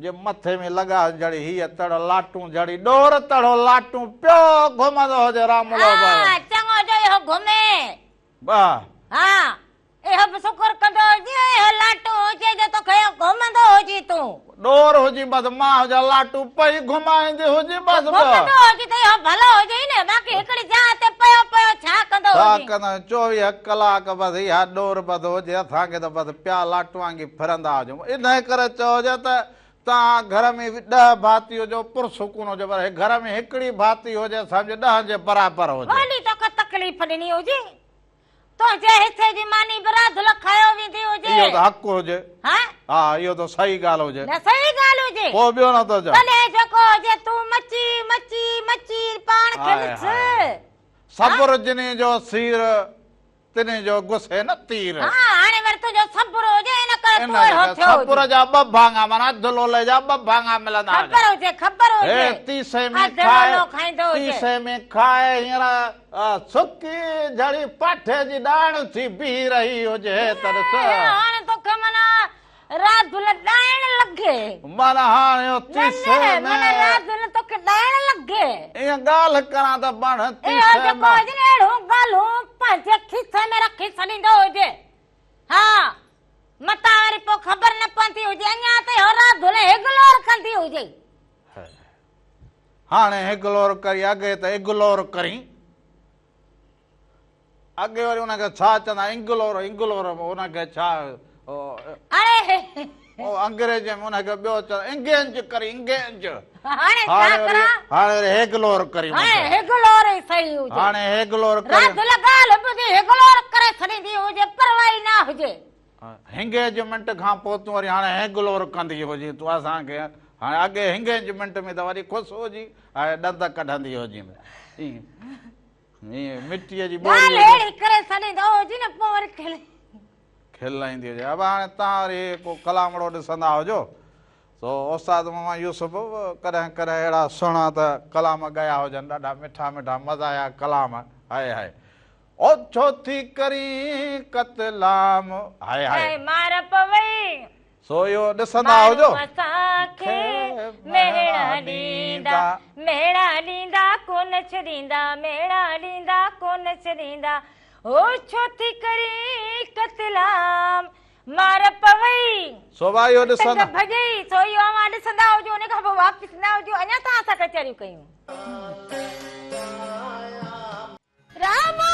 جي مٿي ۾ لڳا هجن جھڙي هيء تڙ لاٽون جھڙي ڏور تڙو لاٽون پيو گهمندو هجي راملو ها چڱو جو اهو گهمي. ها اهو به شڪر ڪندو هجين اهو لاٽون هجي جو توکي اهو گهمندو هجين تون. ڏور هجين بس مان هجان لاٽون پئي گهمائيندي هجين بس. گهمندو هجين ته اهو ڀلو هجئي نه باقي هڪڙي جاء تي پيو پيو ڇا ڪندو ڇا هجين. ڪندا آهيون 24 ڪلاڪ بس اها ڏور ٻڌ هجي اسان کي ته بس پيا لاٽ وانگي ڦرندا هجون. انهيء ڪري چيو هجي ته توهان گهر ۾ 10 ڀاتي هجو پرسڪون هجو پر گهر ۾ هڪڙي ڀاتي هجي سمجهه 10 جي برابر هجي. ڀلي توکي تڪليف ڏني هجي. تنهنجي حصي جي ماني به راڌل کايو ويندي هجي. اهو ته حق هجي. ها؟ ها اهو ته صحيح ڳالهه هجي. نه صحيح ڳالهه هجي. پوء ٻيو نه ٿو چوان. تڏهن جيڪو هجي تون مچي مچي مچي پاڻ کي ڏس. صبر جنهن جو سير تنهن جو گسي نه تير. ها هاڻي وري تنهنجو صبر هجي ان ڪري تون اهڙو ٿيو هجين. صبر جا ٻه ڀاڱا معنيٰ اڌ لولي جا ٻه ڀاڱا ملندا هجن. خبر هجي خبر هجي. هي تيسي ۾ اڌ کائي لولو کائيندو هجي. تيسي ۾ کائي هينئر سڪي جھڙي پاٺي جي ڏائڻ ٿي بيهي رهي هجي ته ڏس. هاڻي توکي معنيٰ راڌل ڏائڻ لڳي. معنيٰ هاڻي اهو تيسي نه ۾. معنيٰ راڌل توکي ڏائڻ لڳي. ائين ڳالهه ڪران ته پاڻ اهو تيسي جيڪو ۾. هجي نه اهڙيون ڳالهيون پنهنجي کيسي ۾ رکي ڇڏيندو هجي. ها متان وري پوء خبر نه پوندي هجي اڃا ته اهو راڌل هگلور ڪندي هجي. هاڻي هگلور ڪري اڳي ته اگلور ڪرين. اڳي وري ان کي ڇا چوندا انگلور انگلور ان کي ڇا اڙي انگريزي ۾ ان کي ٻيو چوندا انگينج ڪري انگينج. هاڻي ڇا ڪران؟ هاڻي وري هيگلور ڪري. هاڻي هيگلور ئي صحيح هجي. هاڻي هيگلور ڪري. راڌل ڳالهه ٻڌي هيگلور ڪري ڇڏيندي هجي پرواهه ئي نه هجي. هنگيجمينٽ کان پوء تون وري هاڻي هيگلور ڪندي هجي تون اسان کي هاڻي اڳي هنگيجمينٽ ۾ ته وري خوش هجي هاڻي ڏند ڪڍندي هجي ائين مٽيء جي ٻوري ڳالهه اهڙي ڪري ڇڏيندو هجي نه پوء وري کل کلائيندي هجي. ابا هاڻي توهان وري ڪو ڪلامڙو ڏسندا هجو سو استاد محمد يوسف ڪڏهن ڪڏهن اهڙا سهڻا ته ڪلام ڳايا هجن ڏاڍا مٺا مٺا مزايا ڪلام هاء هاء او ڇو ٿي ڪرين قتلام هاء هاء. ۽ مار پوي. سو اهو ڏسندا هجو. ماڻهو اسان کي مهڻا ڏيندا مهڻا ڏيندا ڪونه ڇڏيندا مهڻا ڏيندا ڪونه ڇڏيندا او ڇو ٿي ڪرين قتلام مار پوي. سو ڀاء اهو ڏسندا. ٽنگ ڀڄئي. سو اهو اوهان ڏسندا هجو ان کان پوء واپس نه هجو اڃا توهان سان ڪچهريون ڪيون. راما!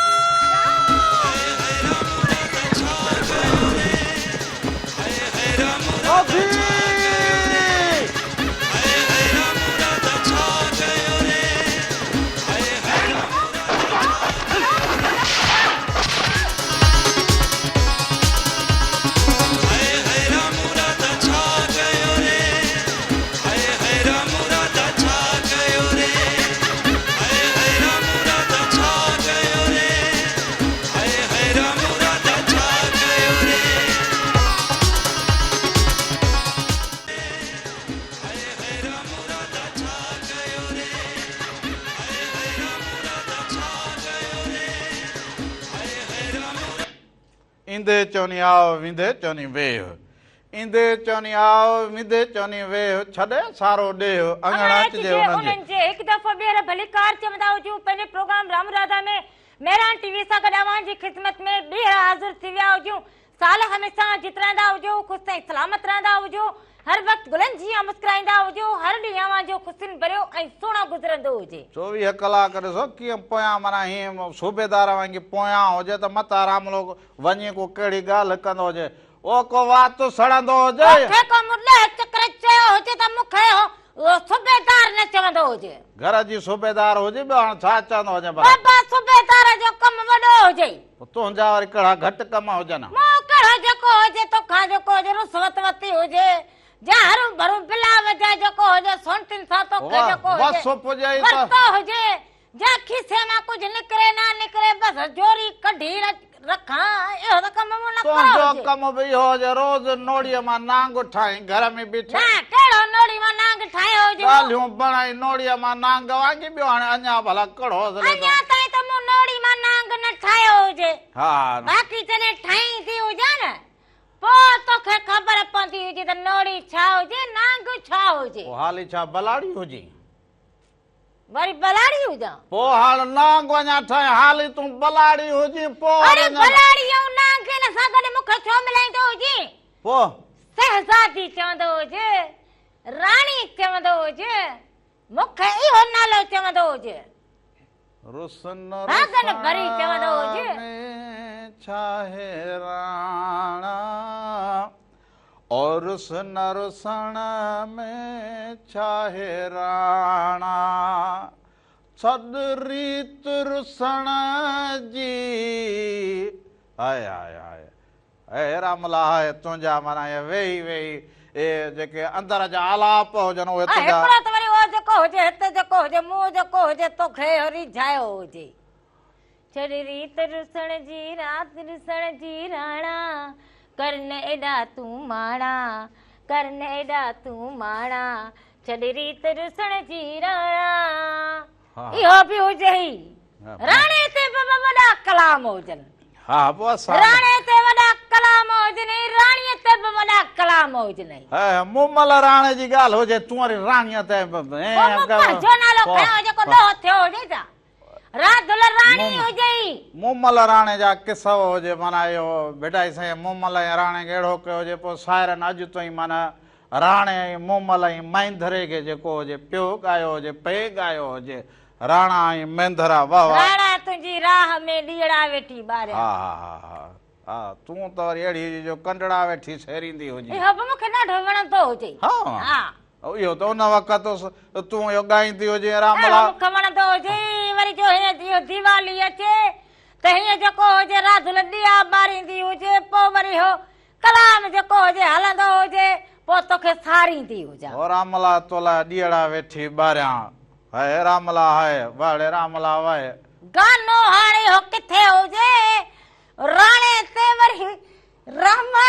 ايندي چوني آء ويندي چوني ويهه. ايندي چوني آء ويندي چوني ويهه ڇڏي سارو ڏيهه اڱڻ اچجي انهن جي. هڪ دفعو ٻيهر ڀليڪار چوندا هجون پنهنجي پروگرام رام راڌا ۾ مهراڻ ٽي وي سان گڏ اوهان جي خدمت ۾ ٻيهر حاضر ٿي ويا هجون. سال هميشه جت رهندا هجو خوش ۽ سلامت رهندا هجو هر وقت گلن جيان مسڪرائيندا هجو هر ڏينهن اوهان جو خوشين ڀريو ۽ سهڻو گذرندو هجي. 24 ڪلاڪ ڏسو ڪيئن پويان معنيٰ هيئن صوبيدار وانگي پويان هجي ته متان راملو وڃي ڪو ڪهڙي ڳالهه ڪندو هجي او ڪو وات سڙندو هجي. توکي ڪو مون 10 چڪر چيو هجي ته مون کي اهو صوبيدار نه چوندو هجي. گهر جي صوبيدار هجي ٻيو هاڻ ڇا چوندو هجي ڀلا. بابا صوبيدار جو ڪم وڏو هجي. پوء تنهنجا وري ڪهڙا گهٽ ڪم هجن. مون ڪهڙو جيڪو هجي توکان جيڪو هجي رشوت ورتي هجي جا هرو ڀرو بلا وجهه جيڪو هجي سونٽين سان توکي جيڪو هجي وس پڄئي ته. ورتو هجي جا کيسي مان ڪجهه نڪري نه نڪري بس جوري ڪڍي رکان اهو ته ڪم مون نه ڪيو تنهنجو هجي. ڪم به اهو هجي روز نوڙيء مان نانگ ٺاهين گهر ۾ بيٺي. نه ڪهڙو نوڙي مان نانگ ٺاهيو هجي مون. ڳالهيون بڻائي نوڙيء مان نانگ وانگي ٻيو هاڻي اڃا ڀلا ڪهڙو حوصلي اڃا تائين ته مون نوڙي مان نانگ نه ٺاهيو هجي. ها. باقي جڏهن ٺاهيندي هجان نه پوء توکي خبر پوندي هجي ته نوڙي ڇا هجي نانگ ڇا هجي. پوء حالي ڇا بلاڙي هجي. وري بلاڙي هجان. پوء هاڻ نانگ اڃا ٺاهين حالي تون بلاڙي هجين پوء اڙي بلاڙي ۽ نانگ ان سان گڏ مون کي ڇو ملائيندو هجين. پوء. شهزادي چوندو هجي، راڻي چوندو هجي، مون کي اهو نالو چوندو هجي. رسن راڳن ڀري چوندو هجي. ۾ ڇاهي راڻا او رسن رسڻ ۾ ڇاهي راڻا ڇڏ ريت رسڻ جي هاء هاء هاء اي راملا هاء تنهنجا معنيٰ ائين ويهي ويهي اهي جيڪي اندر جا آلاپ هجن اهي ۽ تنهنجا. هڪڙو ته وري اهو جيڪو هجي هت جيڪو هجي مون جيڪو هجي توکي ريجهايو هجي. ڇڏ ريت رسڻ جي رات رسڻ جي راڻا ڪر نه ايڏا تون ماڻا ڪر نه ايڏا تون ماڻا ڇڏ ريت رسڻ جي راڻا اهو به هجي راڻي تي به وڏا ڪلام هجن. ها پوء اسان راڻي تي وڏا ڪلام هجن ۽ راڻيء تي به وڏا ڪلام هجن. هي مومل راڻي جي ڳالهه هجي تون وري راڻيء تي پوء مون پنهنجو نالو کنيو جيڪو ڏوهه ٿيو هجي ڇا؟ راڌل راڻي هجي. مومل راڻي جا قصو هجي معنيٰ اهو ڀٽائي سائين مومل ۽ راڻي کي اهڙو ڪيو هجي پوء سائرن اڄ تائين معنيٰ راڻي ۽ مومل ۽ مينڌري کي جيڪو هجي پيو ڳايو هجي پئي ڳايو هجي راڻا ۽ مينڌرا واه واه. راڻا تنهنجي راهه ۾ ڏيئڙا ويٺي ٻاريان. ها ها ها ها ها تون ته وري اهڙي هجي جو ڪنڊڙا ويٺي سيريندي هجين. اهو به مون کي ڏاڍو وڻندو هجي. ها ها. اهو ته ان وقت تون اهو ڳائيندي هجين راملا. ڏاڍو مون کي وڻندو هجي. وري جو هيئن اهو ديوالي اچي ته هيئن جيڪو هجي راڌل ڏيئا ٻاريندي هجي پوء وري اهو ڪلام جيڪو هجي هلندو هجي پوء توکي ساريندي هجان. او راملا تولاء ڏيئڙا ويٺي ٻاريان هاء راملا هاء واڙي راملا واء. گانو هاڻي اهو ڪٿي هجي راڻي تي وري راما.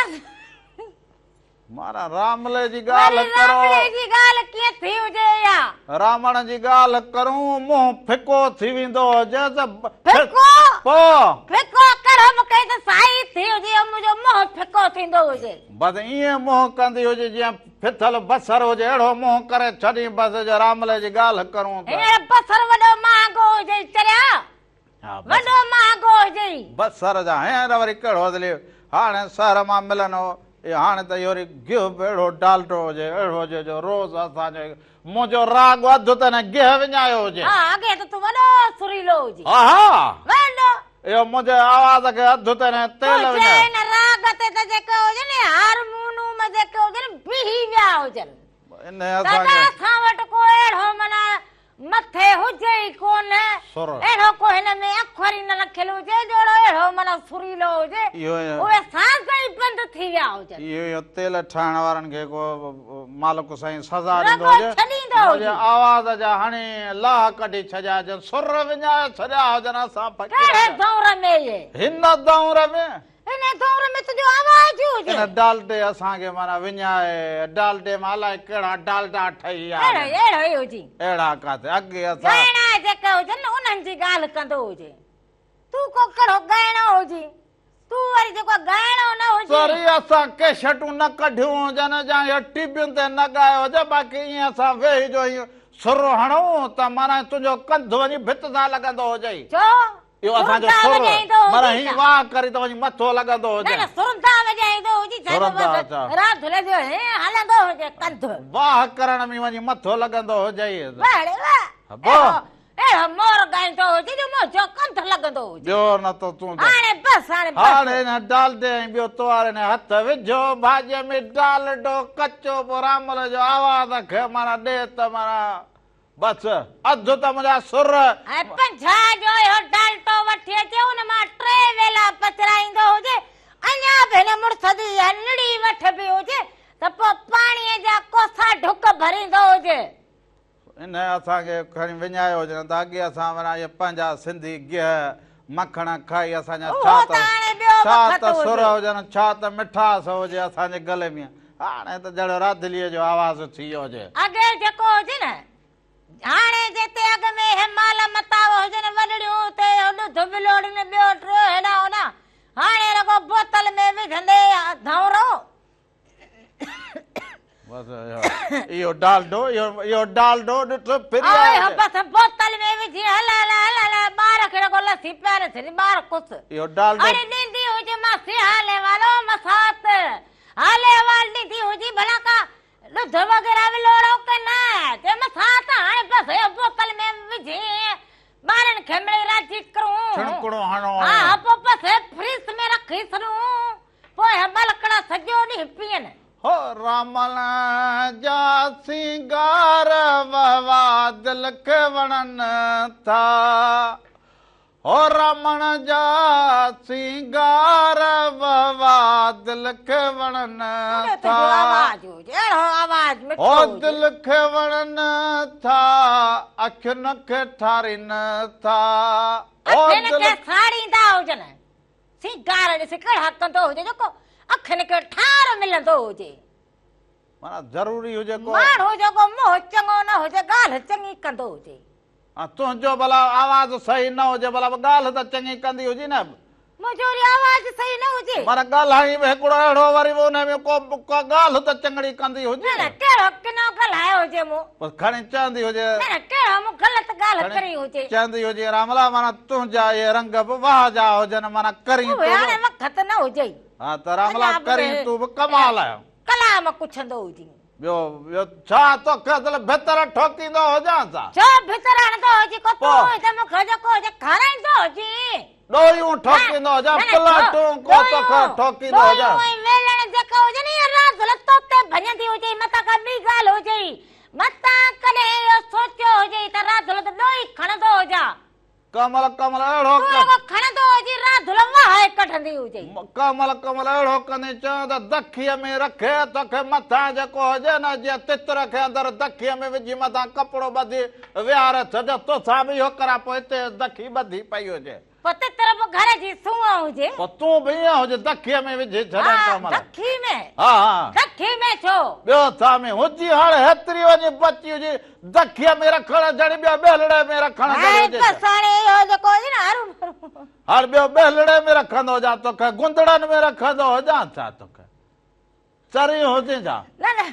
معنيٰ راملي جي ڳالهه وري ڪرو. راملي جي ڳالهه ڪيئن ٿي هجي اها. رامڻ جي ڳالهه ڪرون منهن ڦڪو ٿي ويندو هجي ته ڦڪو؟ پوء. ڦڪو ڪڙهه مون کي ته سائي ٿي هجي ۽ منهنجو منهن ڦڪو ٿيندو هجي. بس ائين منهن ڪندي هجي جيئن ڦٿل بصر هجي اهڙو منهن ڪري ڇڏين بس جي راملي جي ڳالهه ڪرون ته. هينئر بصر وڏو مهانگو هجي چريا. وڏو مهانگو هجي. بصر جا هينئر وري ڪهڙو ادلي هاڻي شهر مان ملن هو هاڻي ته اهو وري گيهه به اهڙو ڊالٽو هجي اهڙو هجي جو روز اسان جو منهنجو راڳ اڌ ته هن گيهه وڃايو هجي. ها اڳي ته تون وڏو سريلو هجين. ها ها. وڏو. اهو منهنجي آواز کي اڌ ته هن تيل تنهنجي وڃايو. هن راڳ تي ته جيڪي هجن هارمونوم جيڪي هجن بيهي ويا هجن. انهي اسان دادا کي. اسان وٽ ڪو اهڙو معنيٰ مٿي هجي ئي ڪونه، سر. اهڙو ڪو هن ۾ اکر ئي نه رکيل هجي جهڙو اهڙو معنيٰ سريلو هجي، اهي ساز ئي بند ٿي ويا هجن. اهو اهو تيل ٺاهڻ وارن کي ڪو مالڪ سائين سزا ڏيندو رڳو هجي. ڇڏيندو منهنجي هجي. آواز جا هڻي لاهه ڪڍي ڇڏيا هجن، سر وڃائي ڇڏيا هجن اسان فقيرن ڪهڙي جا. دور ۾ اهي؟ هن دور ۾. ان دور ۾ تنهنجو آواز ئي هجي. ان ڊالٽي اسان کي معنيٰ وڃائي، ڊالٽي مان الائي ڪهڙا ڊالٽا ٺهي ويا آهن. اهڙو اهڙو ئي هجي. اهڙا ڪاٿي اڳي اسان. ڳائڻا جيڪي هجن نه انهن جي ڳالهه ڪندو هجي. تون ڪو ڪهڙو ڳائڻو هجين. تون وري جيڪو ڳائڻو نه هجين. سوري اسان ڪيسٽون نه ڪڍيون هجن يا اهي ٽي وين تي نه ڳايو هجي باقي ائين اسان ويهي جو هي سر هڻون ته معنيٰ تنهنجو ڪنڌ وڃي ڀت سان لڳندو هجئي. ڇو؟ اهو اسان جو سرندا سر وڄائيندو معنيٰ هجي هي ڇا؟ واهه ڪري ته وڃي مٿو لڳندو نه هجي. نه سرندا وڄائيندو هجي ڇا جو سرندا بس اڇا. راڌل جو هيئن هلندو هجي ڪنڌ. واهه ڪرڻ ۾ وڃي مٿو لڳندو هجئي. واهه ڙي واهه. ابو. اهڙو اهڙو مور ڳائيندو هجي جو منهنجو ڪنڌ لڳندو هجي. ٻيو نه ته تون ته. هاڻي بس هاڻي بس. هاڻي هن ڊالڊي ۽ ٻيو تو واري ۾ هٿ وجهو ڀاڄيء ۾ ڊالڊو ڪچو پوء رامل جو آواز کي معنيٰ ڏي ته معنيٰ. بس اڌ ته منهنجا سر. ۽ 50 جو اهو ڊالٽو وٺي اچي ان مان ٽي ويلا پچرائيندو هجي، اڃا به هن مڙس جي اها نڙي وٺبي هجي ته پوء پاڻيء جا ڪوسا ڍڪ ڀريندو هجي. انهيء اسان کي کڻي وڃايو هجي نه ته اڳي اسان وران اهي پنهنجا سنڌي گيهه مکڻ کائي اسان جا ڇا اهو ته ته هاڻي ٻيو ڇا وقت ته سر هجي. هجن ڇا ته مٺاس هجي اسان جي گلي ۾. هاڻي ته جهڙو راڌليء جو آواز ٿي ويو هجي. اڳي جيڪو هجي نه، هاڻي جتي اڳ ۾ اهي مال متاع هجن وڏڙيون اتي اهو ڏڌ ولوڙين ٻيو ٽيو هيڏانهن هوڏانهن، هاڻي رڳو بوتل ۾ وجهندي ڌؤنرو. بس اهو ڊالڊو اهو ڊالڊو ڏٺ ڦري آيو آيو. اهو بس بوتل ۾ وجهي هل هل هل هل ٻار کي رڳو لسي پياري ڇڏي ٻار خوش. اهو ڊالڊو. اڙي ڏيندي هجي ماسي هالي والو مسات. حال احوال ڏيندي هجي ڀلا ڪا ڏڌ وغيره به لوڙو ڪي نه؟ چيم ها ته هاڻي بس اهو بوتل ۾ وجهي ٻارن کي مڙئي هڪڙو هڻو. ها پوء بس فريز ۾ رکي ڇڏون، پوء ٻالڪڙا سڄو ڏينهن پيئن. هو رامڻ جا سينگار وهوا دل کي وڻن ٿا. هو رامڻ جا سينگار وهوا دل کي وڻن ٿا. هو دل کي وڻن ٿا، اکين کي ٺارين ٿا. اکين کي ساڙيندا هجن. سينگار ڏس ڪهڙا ڪندو هجي جيڪو اکين کي ٺار ملندو هجي. معنيٰ ضروري هجي ڪو. ماڻهو جيڪو منهن چڱو نه هجي ڳالهه چڱي ڪندو هجي. ها تنهنجو ڀلا آواز صحيح نه هجي ڀلا به ڳالهه ته چڱي ڪندي هجي نه. منهنجو وري آواز صحيح نه هجي. معنيٰ ڳالهائين به هڪڙو اهڙو وري به انهي ۾ ڪو ڪا ڳالهه ته چڱڙي ڪندي هجي. نه نه ڪهڙو ڪنو ڳالهايو هجي مون. بس کڻي چوندي هجي. نه نه ڪهڙو مون غلط ڳالهه ڪري هجي. چوندي هجي راملا معنيٰ تنهنجا اهي رنگ به واهه جا هجن معنيٰ ڪرين تون به. اهي هاڻي وقت نه هجئي. ها ته راملا ڪرين تون به ڪمال. ڪلام ڪڇندو هجين. ٻيو ٻيو ڇا توکي اصل ڀتر ٺوڪيندو هجان ڇا؟ ڇو ڀتر هڻندو هجين ڪو تون هتي مون کي جيڪو هجي کارائيندو هجين. ڏويون ٺوڪيندو هجان پلاٽون ڪو توکي ٺوڪيندو هجان. ڏويون ۽ ويلڻ جيڪا هجن اها رازل توتي ڀڃندي هجئي متان ڪا ٻي ڳالهه هجئي متان ڪڏهن اهو سوچيو هجئي ته رازل ته ڏوئي کڻندو هجان. ڪمل ڪمل اهڙو تون رڳو کڻندو هجين راڌل وهائي ڪڍندي هجين. ڪمل ڪمل اهڙو ڪندين چوين ته دکيء ۾ رکي توکي مٿان جيڪو هجي نه جيئن تتر کي اندر دکيء ۾ وجهي مٿان ڪپڙو ٻڌي ويهاري ڇڏ توسان به اهو ڪران پوء هتي دکي ٻڌي پئي هجي. پوء تتر به گهر جي سونهن هجي. پوء تون به ائين هج دکيء ۾ وجهي ڇڏين ڪمل. ها دکي ۾. ها ها. دکي ۾ ڇو؟ ٻيو ڇا ۾ هجي هاڻي هيتري وڃي بچي هجي دکيء ۾ رکڻ جهڙي ٻيو ٻهلڙي ۾ رکڻ جهڙي هجي ڇا؟ هاڻي اهو جيڪو هجي نه هروڀرو. هاڻي ٻيو ٻهلڙي ۾ رکندو هجان توکي گندڙن ۾ رکندو هجان ڇا توکي؟ چري هجين ڇا؟ نه نه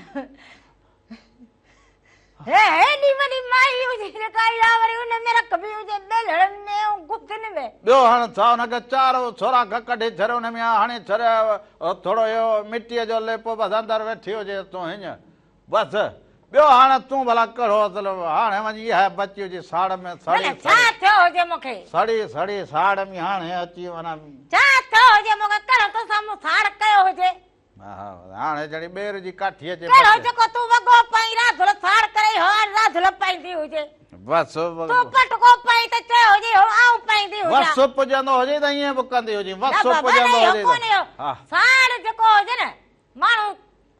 هي هيڏي وڏي مائي هجي جيڪا اها وري ان ۾ رکبي هجي ٻهلڙن ۾ ۽ گدن ۾. ٻيو هاڻ ڇا ان کي چار سوراخ ڪڍي ڇڏ ان ۾ هڻي ڇڏ ٿورو اهو مٽيء جو ليپو بس اندر ويٺي هجي تون هينئن بس ٻيو هاڻ تون ڀلا ڪهڙو اصل هاڻي وڃي اها بچي هجي ساڙ ۾ سڙي ڀلا ڇا ٿيو هجي مون کي. سڙي سڙي ساڙ ۾ هاڻي اچي وڃان. ڇا ٿيو هجي مون کي ڪهڙو تو سان مون ساڙ ڪيو هجي. هاڻي جهڙي ٻير جي ڪاٺي اچي ڪهڙو جيڪو تون وڳو پائين راڌل ساڙ ڪري هو راڌل پائيندي هجي. بس تون پٽڪو پائين ته چيو هجي هو آئون پائيندي هجان. وس پڄندو هجي ته ائين به ڪندي هجي وس پڄندو هجي ته. ساڙ جيڪو هجي نه ماڻهو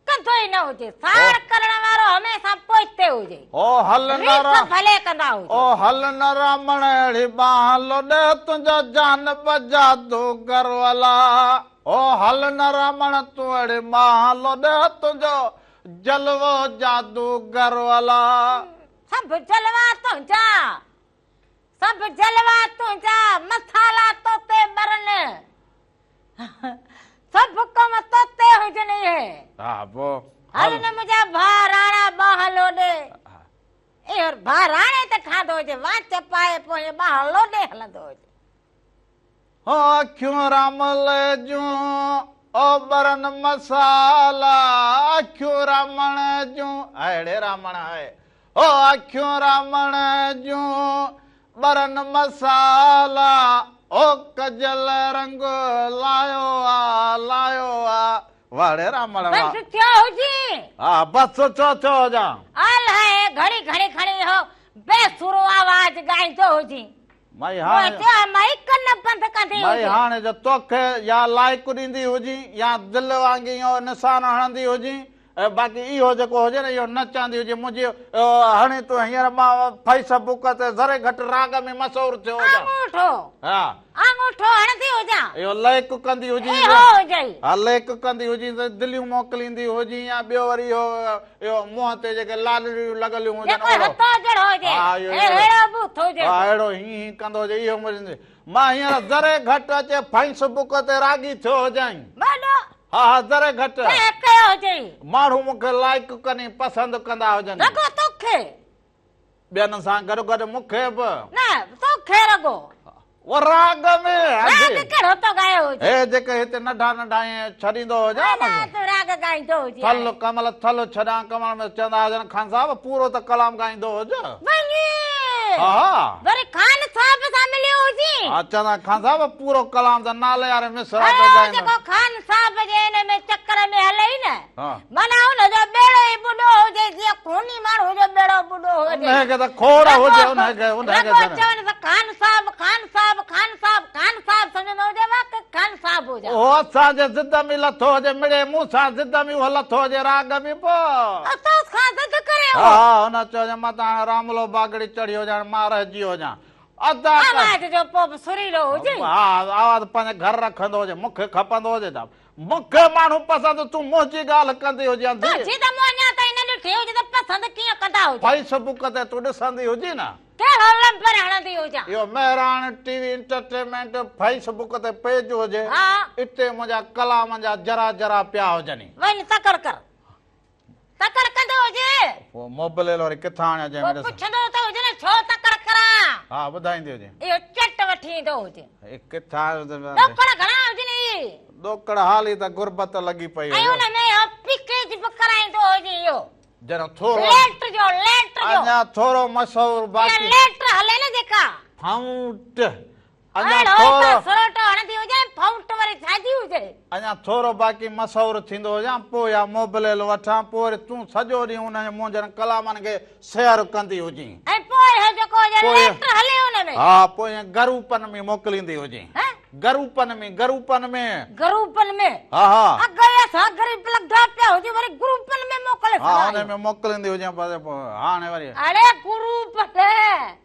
ڪندو ئي نه هجي. ساڙ ڪرڻ وارو هميشه پوئتي هجي. او هل نه ريس ڀلي ڪندا هجي. او هل نه رامڻ اهڙي ٻانهن لوڏي تنهنجو جان بجادوگر والا. او هل نه رامڻ تون اهڙي ٻانهن لوڏي تنهنجو جلوو جادوگر والا. سڀ جلوا تنهنجا سڀ جلوا تنهنجا مصالحا توتي ٻرن. سڀ ڪم توتي هجن اهي. ها پوء هل نه منهنجا ڀاء راڻا ٻانهن لوڏي. اهو ڀاء راڻي ته ٺاهندو هجي وانچ پائي پوء ائين ٻانهن لوڏي هلندو هجي. هو اکيون رامل جون او ٻرن مصالا اکيون رامڻ جون اهڙي رامڻ آهي هو اکيون رامڻ جون ٻرن مصالا او ڪجل رنگ لايو آ لايو آ واڙي رامڻ وا. بس ٿيو هجي. ها بس ڇو ٿيو هجان. الائي گهڙي گهڙي کڻي اهو بي سرو آواز ڳائيندو هجي. مائي هاڻي. پوء چيو مائي ڪن بند ڪندي هجي. مائي هاڻي جو توکي يا لائيڪ ڏيندي هجي يا دل وانگي اهو نشان هڻندي هجي ۽ باقي اهو جيڪو هجي نه اهو نه چاهندي هجي منهنجي هڻي تون هينئر مان فيس بڪ تي ذري گهٽ راڳ ۾ مشهور ٿيو هجان. آڱوٺو ها. آڱوٺو هڻندي هجان. اهو لائيڪ ڪندي هجين. اهو هجئي. ها لائيڪ ڪندي هجين ته دليون موڪليندي هجين يا ٻيو وري اهو اهو منهن تي جيڪي لالڙيون لڳليون هجن جيڪو هٿو جهڙو هجي. ها اهو اهڙو ٻوٿو جهڙو. ها اهڙو هين هين ڪندو هجي اهو منهنجي مان هينئر ذري گهٽ اچي فيس بڪ تي راڳي ٿيو هجان. وڏو. ها ها ذري گهٽ. ڪنهن ڪيو هجئي. ماڻهو مون کي لائيڪ ڪني پسند ڪندا هجن. رڳو توکي. ٻين سان گڏ گڏ مون کي به. نه توکي رڳو. او راڳ ۾. راڳ ڪهڙو تو ڳايو هجي. هي جيڪي هتي ننڍا ننڍا ائين ڇڏيندو هجان نه. تون راڳ ڳائيندو هجين. ٿل ڪمل ٿل ڇڏان ڪمل ۾ چوندا هجن خان صاحب پورو ته ڪلام ڳائيندو هج. وڃي. ها ها. وري خان صاحب سان مليو هجين. ها چوندا خان صاحب پورو ڪلام ته نالي واري مصرع تي ڳائيندو. جيڪو خان صاحب جي ان ۾ چڪر ۾ هلئي نه معنيٰ ان جو ٻيڙو ئي ٻڏو هجي جيئن خوني ماڻهو جو ٻيڙو ٻڏو هجي. انهي کي ته کوڙ هجي انهي کي انهي کي رڳو چون ته خان صاحب خان صاحب خان صاحب خان صاحب سمجهندو هجي واقعي خان صاحب هجان. اهو اسان جي ضد ۾ لٿو هجي مڙئي مون سان ضد ۾ اهو لٿو هجي راڳ ۾ پوء. تو کان ضد ڪري اهو. ها ها هن چيو هجي مان ته هاڻي راملو باگڙي چڙهي هجان هاڻي مان رهجي هجان. ادا آواز جو پوء به سريلو هجي. ها آواز پنهنجي گهر رکندو هجي مون کي کپندو هجي ته مون کي ماڻهو پسند تون منهنجي ڳالهه ڪندي هجين انڌي. تنهنجي ته مون اڃا تائين نه ڏٺي هجي ته پسند ڪيئن ڪندا هجن. فيس بڪ تي تون ڏسندي هجين نه. ڪهڙو لمبر هڻندي هجان. اهو Mehran T V entertainment Facebook تي پيج هجي اتي منهنجا ڪلام جا ذرا ذرا پيا هجن. وڃ تڪڙ ڪر. تڪڙ ڪندو هجي. پوء موبليل وري ڪٿان آڻيان جنهن ۾ ڏسان. پوء پڇندو ته هجي نه ڇو تڪڙ ڪران. ها ٻڌائيندي هجي. اهو چٽ وٺي ايندو هجي. هي ڪٿان. ڏوڪڙ گهڻا هجن هي. ڏوڪڙ حالي ته غربت لڳي پئي هجي. ۽ ان ۾ اهو پيڪيج به ڪرائيندو هجي اهو. جڏهن ٿورو. ليٽر جو ليٽر جو. اڃا ٿورو مشهور باقي. اها ليٽر هلي نه جيڪا. فائونٽ. اڃا ٿورو. سروٽو هڻندي هجي ۽ فائونٽ وري ڇا جي هجي. اڃا ٿورو باقي مشهور ٿيندو هجان پوء اها موبليل وٺان پوء وري تون سڄو ڏينهن انهن منهنجن ڪلامن کي شيئر ڪندي هجين. ۽ پوء اهو جيڪو هجي ليٽر هلي ان ۾. ها پوء ائين گروپن ۾ موڪليندي هجين. گروپن ۾ گروپن ۾. گروپن ۾. ها ها. اڳ ئي اسان غريب لڳا پيا هجون وري گروپن ۾ موڪلي ها ان ۾ موڪليندي هجين پوء هاڻي وري. اڙي گروپ نه.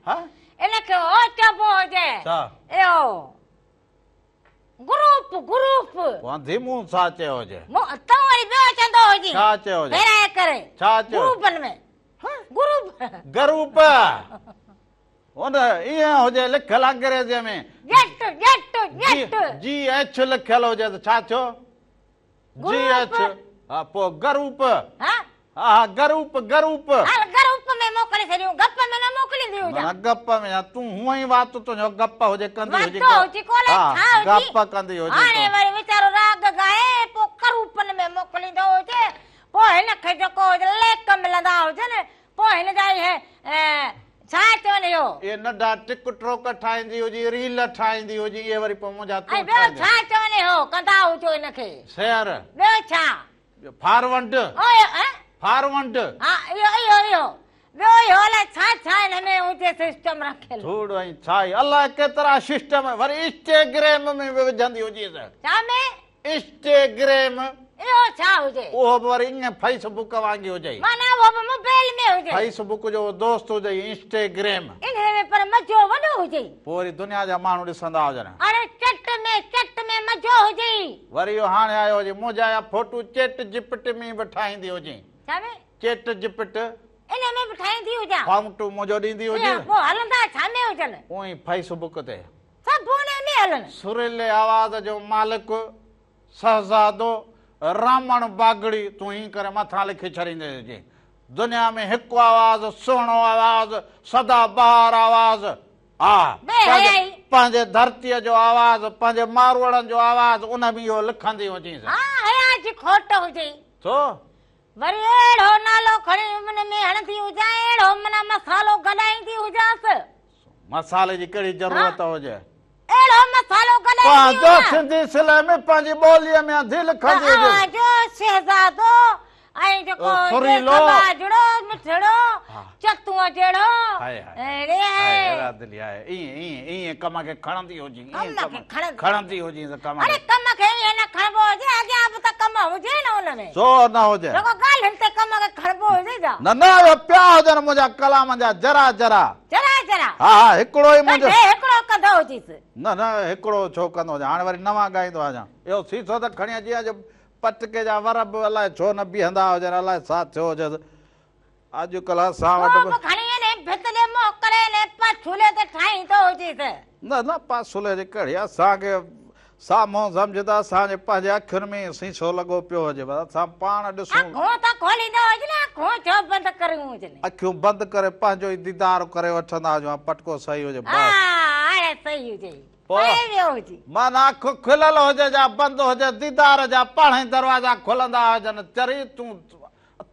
ها. ان کي هو چئبو هجي. ڇا؟ اهو گروپ گروپ. پوء انڌي مون ڇا چيو هجي؟ مون تون وري ٻيو چوندو هجين. ڇا چيو هجي؟ ڦيرائي ڪري. ڇا چيو؟ گروپن ۾. گروپ. گروپ. ان ائين هجي لکيل انگريزيء ۾. ڄٽ ڄٽ ڄٽ. جي ايڇ لکيل هجي ته ڇا ٿيو؟ جي ايڇ. ها پوء گروپ. ها؟ ها گروپ گروپ. هل گروپ ۾ موڪلي ڇڏيون گپ ۾ نه موڪليندي هجان. نه گپ ۾ نه تون هونئن ئي وات تنهنجو گپ هجي ڪندي هجي. وات هجي ڪولي ڇا هجي. گپ ڪندي هجي. هاڻي وري ويچارو راڳ ڳائي پوء گروپن ۾ موڪليندو هجي پوء هن کي جيڪو هجي ليڪ ملندا هجن پوء هن جا اهي ڇا چون اهو. اهي ننڍا ٽڪ ٽوڪ ٺاهيندي هجي ريل ٺاهيندي هجي اهي وري پوء منهنجا تون ۽ ٻيو ڇا چون اهو ڪندا هجو هن کي. شيئر. ٻيو ڇا. ٻيو فارونڊ. فارونڊ. ها اهو اهو اهو ٻيو اهو الائي ڇا ڇا هن ۾ هجي سسٽم رکيل. ڌوڙ ۽ ڇا ئي الائي ڪيترا سسٽم وري اسٽيگريم ۾ به وجهندي هجيس. ڇا ۾؟ اسٽيگريم. اهو ڇا هجي؟ اهو به وري ائين فيس بڪ وانگي هجئي. معنيٰ اهو به موبائل ۾ هجي. فيس بڪ جو دوست هجئي انسٽيگريم. انهي ۾ پر مزو وڏو هجئي. پوء وري دنيا جا ماڻهو ڏسندا هجن. اڙي چٽ ۾ چٽ ۾ مزو هجئي. وري اهو هاڻي آيو هجي منهنجا اها فوٽو چيٽ جپٽ ۾ به ٺاهيندي هجين. ڇا ۾؟ چيٽ جپٽ. انهي ۾ به ٺاهيندي هجان. فائونٽ منهنجو ڏيندي هجين. اها پوء هلندا ڇا ۾ هجن؟ اونئي فيس بڪ تي. سڀ انهي ۾ هلن. سريلي آواز جو مالڪ شهزادو رامڻ باگڙي تون ائين ڪري مٿان لکي ڇڏيندي هجين. دنيا ۾ هڪ آواز سهڻو آواز سدا بهار آواز. ها، پنهنجي ڌرتيء جو آواز، پنهنجي ماروئڙن جو آواز ان ۾ اهو لکندي هجينس. ها، حيا جي کوٽ هجئي. ڇو؟ وري اهڙو نالو کڻي ان ۾ هڻندي هجان، اهڙو معنيٰ مصالحو گڏائيندي هجانس. مصالحي جي ڪهڙي ضرورت هجي؟ اهڙو مصالحو گڏائيندي هجان. پنهنجو سنڌي سلي ۾ پنهنجي ٻوليء ۾ انڌي لکندي هجيس. ته اوهان جو شهزادو ۽ جيڪو سريلو سٻاجهڙو مٺڙو چتونء جهڙو اڙي دلي آهي ائين ائين ائين ڪم کي کڻندي هجين ائين ڪم کڻندي هجين ته ڪم اڙي ڪم کي ائين نه کڻبو هجي اڳيان به ته ڪم هجي نه ان ۾ ڇو نه هجي رڳو ڳالهين تي ڪم کي کڻبو هجي جا نه نه اهي پيا هجن منهنجا ڪلام جا ذرا ذرا ذرا ذرا ها ها هڪڙو ئي منهنجو هڪڙو ڪندو هجيس نه نه هڪڙو ڇو ڪندو هجان هاڻي وري نوان ڳائيندو هجان اهو سيسو ته کڻي اچي اڄ پٽڪي جا ور به الائي ڇو نه بيهندا هجن، الائي ڇا ٿيو هجيس. اڄڪلهه اسان وٽ به. ڪو به کڻي انهي ڀت ڏي منهن ڪري انهي پاسولي تي ٺاهيندو هجيس. نه نه پاسولي جي ڪهڙي، اسان کي سامهون سمجهه ته اسان جي پنهنجي اکين ۾ ئي سيسو لڳو پيو هجي، بس اسان پاڻ ڏسون. اکيون ته کوليندو هجي نه، اکيون ڇو بند ڪريون هجن. اکيون بند ڪري پنهنجو ئي ديدار ڪري وٺندا هجون، ها پٽڪو صحيح هجي بس. ها هاڻي صحيح هجي. پوء معنيٰ اک کليل هجي جا بند هجي، ديدار جا پاڻهي دروازا کلندا هجن، چري تون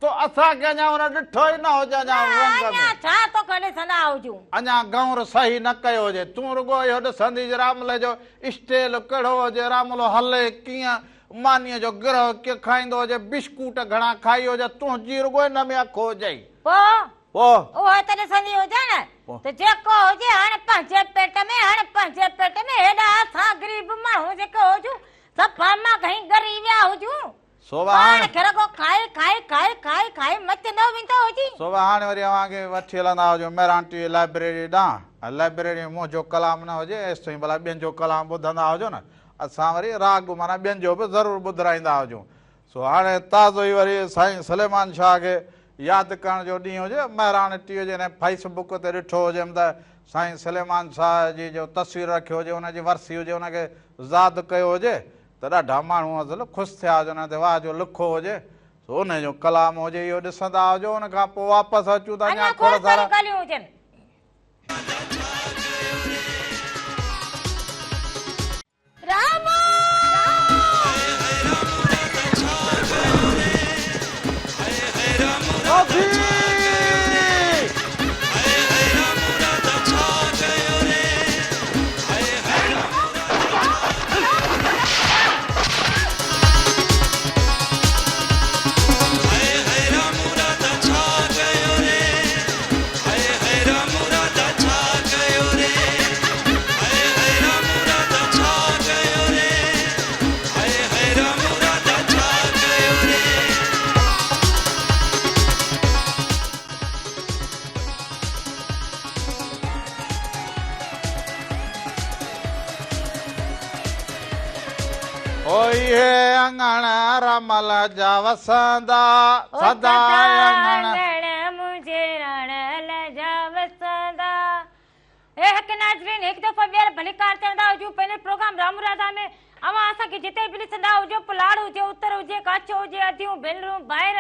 تو اسان کي اڃا ان ڏٺو ئي نه هجي اڃا رنگ ۾. اڃا ڇا توکي ڏسندا هجون. اڃا گئونر صحيح نه ڪيو هجي. تون رڳو اهو ڏسندي جو راملي جو اسٽيل ڪهڙو هجي، راملو هلي ڪيئن، مانيء جو گرهه ڪيئن کائيندو هجي، بشڪوٽ گهڻا کائي هجي، تنهنجي رڳو ان ۾ اک هجئي. پوء؟ پوء؟ اهو ته ڏسندي هجان نه ته جيڪو هجي هاڻ پنهنجي پيٽ ۾، هاڻ پنهنجي پيٽ ۾، هيڏا اسان غريب ماڻهو جيڪي هجون، صفا ماڳهين ڳري ويا هجون. سو به هاڻ. پاڻ کي رڳو کائي کائي کائي کائي کائي مچندو ويندو هجي. سو به هاڻي وري اوهان کي وٺي هلندا هجون مهراڻ ٽي وي لائبريري ڏانهن. ۽ لائبريري ۾ منهنجو ڪلام نه هجي ايستائين ڀلا ٻين جو ڪلام ٻڌندا هجو نه. اسان وري راڳ معنيٰ ٻين جو به ضرور ٻڌرائيندا هجون. سو هاڻي تازو ئي وري سائين سليمان شاهه کي ياد ڪرڻ جو ڏينهن هجي. مهراڻ ٽي وي جي انهي فيس بڪ تي ڏٺو هجيم ته سائين سليمان شاهه جي جو تصوير رکيو هجي ان جي ورسي هجي ان کي زاد ڪيو هجي. ته ڏاڍا ماڻهو اصل خوش ٿيا هجن ۽ واهه جو لکو هجي سو انهي جو ڪلام هجي اهو ڏسندا هجو ان کان پوء واپس اچون ته اڃا کوڙ سارا ڳالهيون هجن. او اهي اڱڻ رمل جا وسندا سدا اڱڻ منهنجي رڻل جا وسندا. اي حق ناظرين هڪ دفعو ٻيهر ڀليڪار چوندا هجون پنهنجي پروگرام رام راڌا ۾ اوهان اسان کي جتي به ڏسندا هجو پوء لاڙ هجي اتر هجي ڪاڇو هجي اديون ڀينرون ڀائر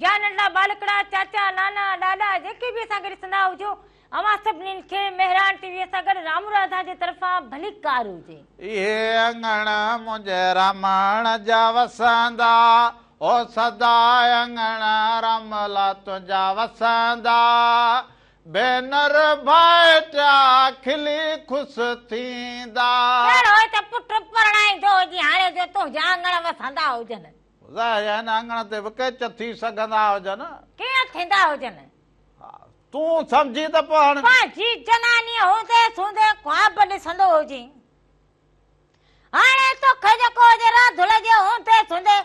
يا ننڍڙا ٻالڪڙا، چاچا، نانا، ڏاڏا جيڪي به اسان کي ڏسندا هجو، اوهان سڀني کي مهراڻ ٽي وي سان گڏ رامو راڌا جي طرفان ڀليڪار هجي. اهي اڱڻ منهنجي رامڻ جا وسندا، او سدا اڱڻ راملا تنهنجا وسندا، ڀينر ڀائٽيا کلي خوش ٿيندا. ڪهڙو هت پٽ پرڻائيندو هجين هاڻي جو تنهنجا اڱڻ وسندا هجن. ظاهر آهي هن اڱڻ تي به ڪيچ ٿي سگهندا هجن. ڪيئن ٿيندا هجن؟ ها، تون سمجهين ته پوء هاڻ. پنهنجي جنانيء هوندي سوندي خواب ڏسندو هجين. هاڻي توکي جيڪو هجي راڌل جي هوندي سوندي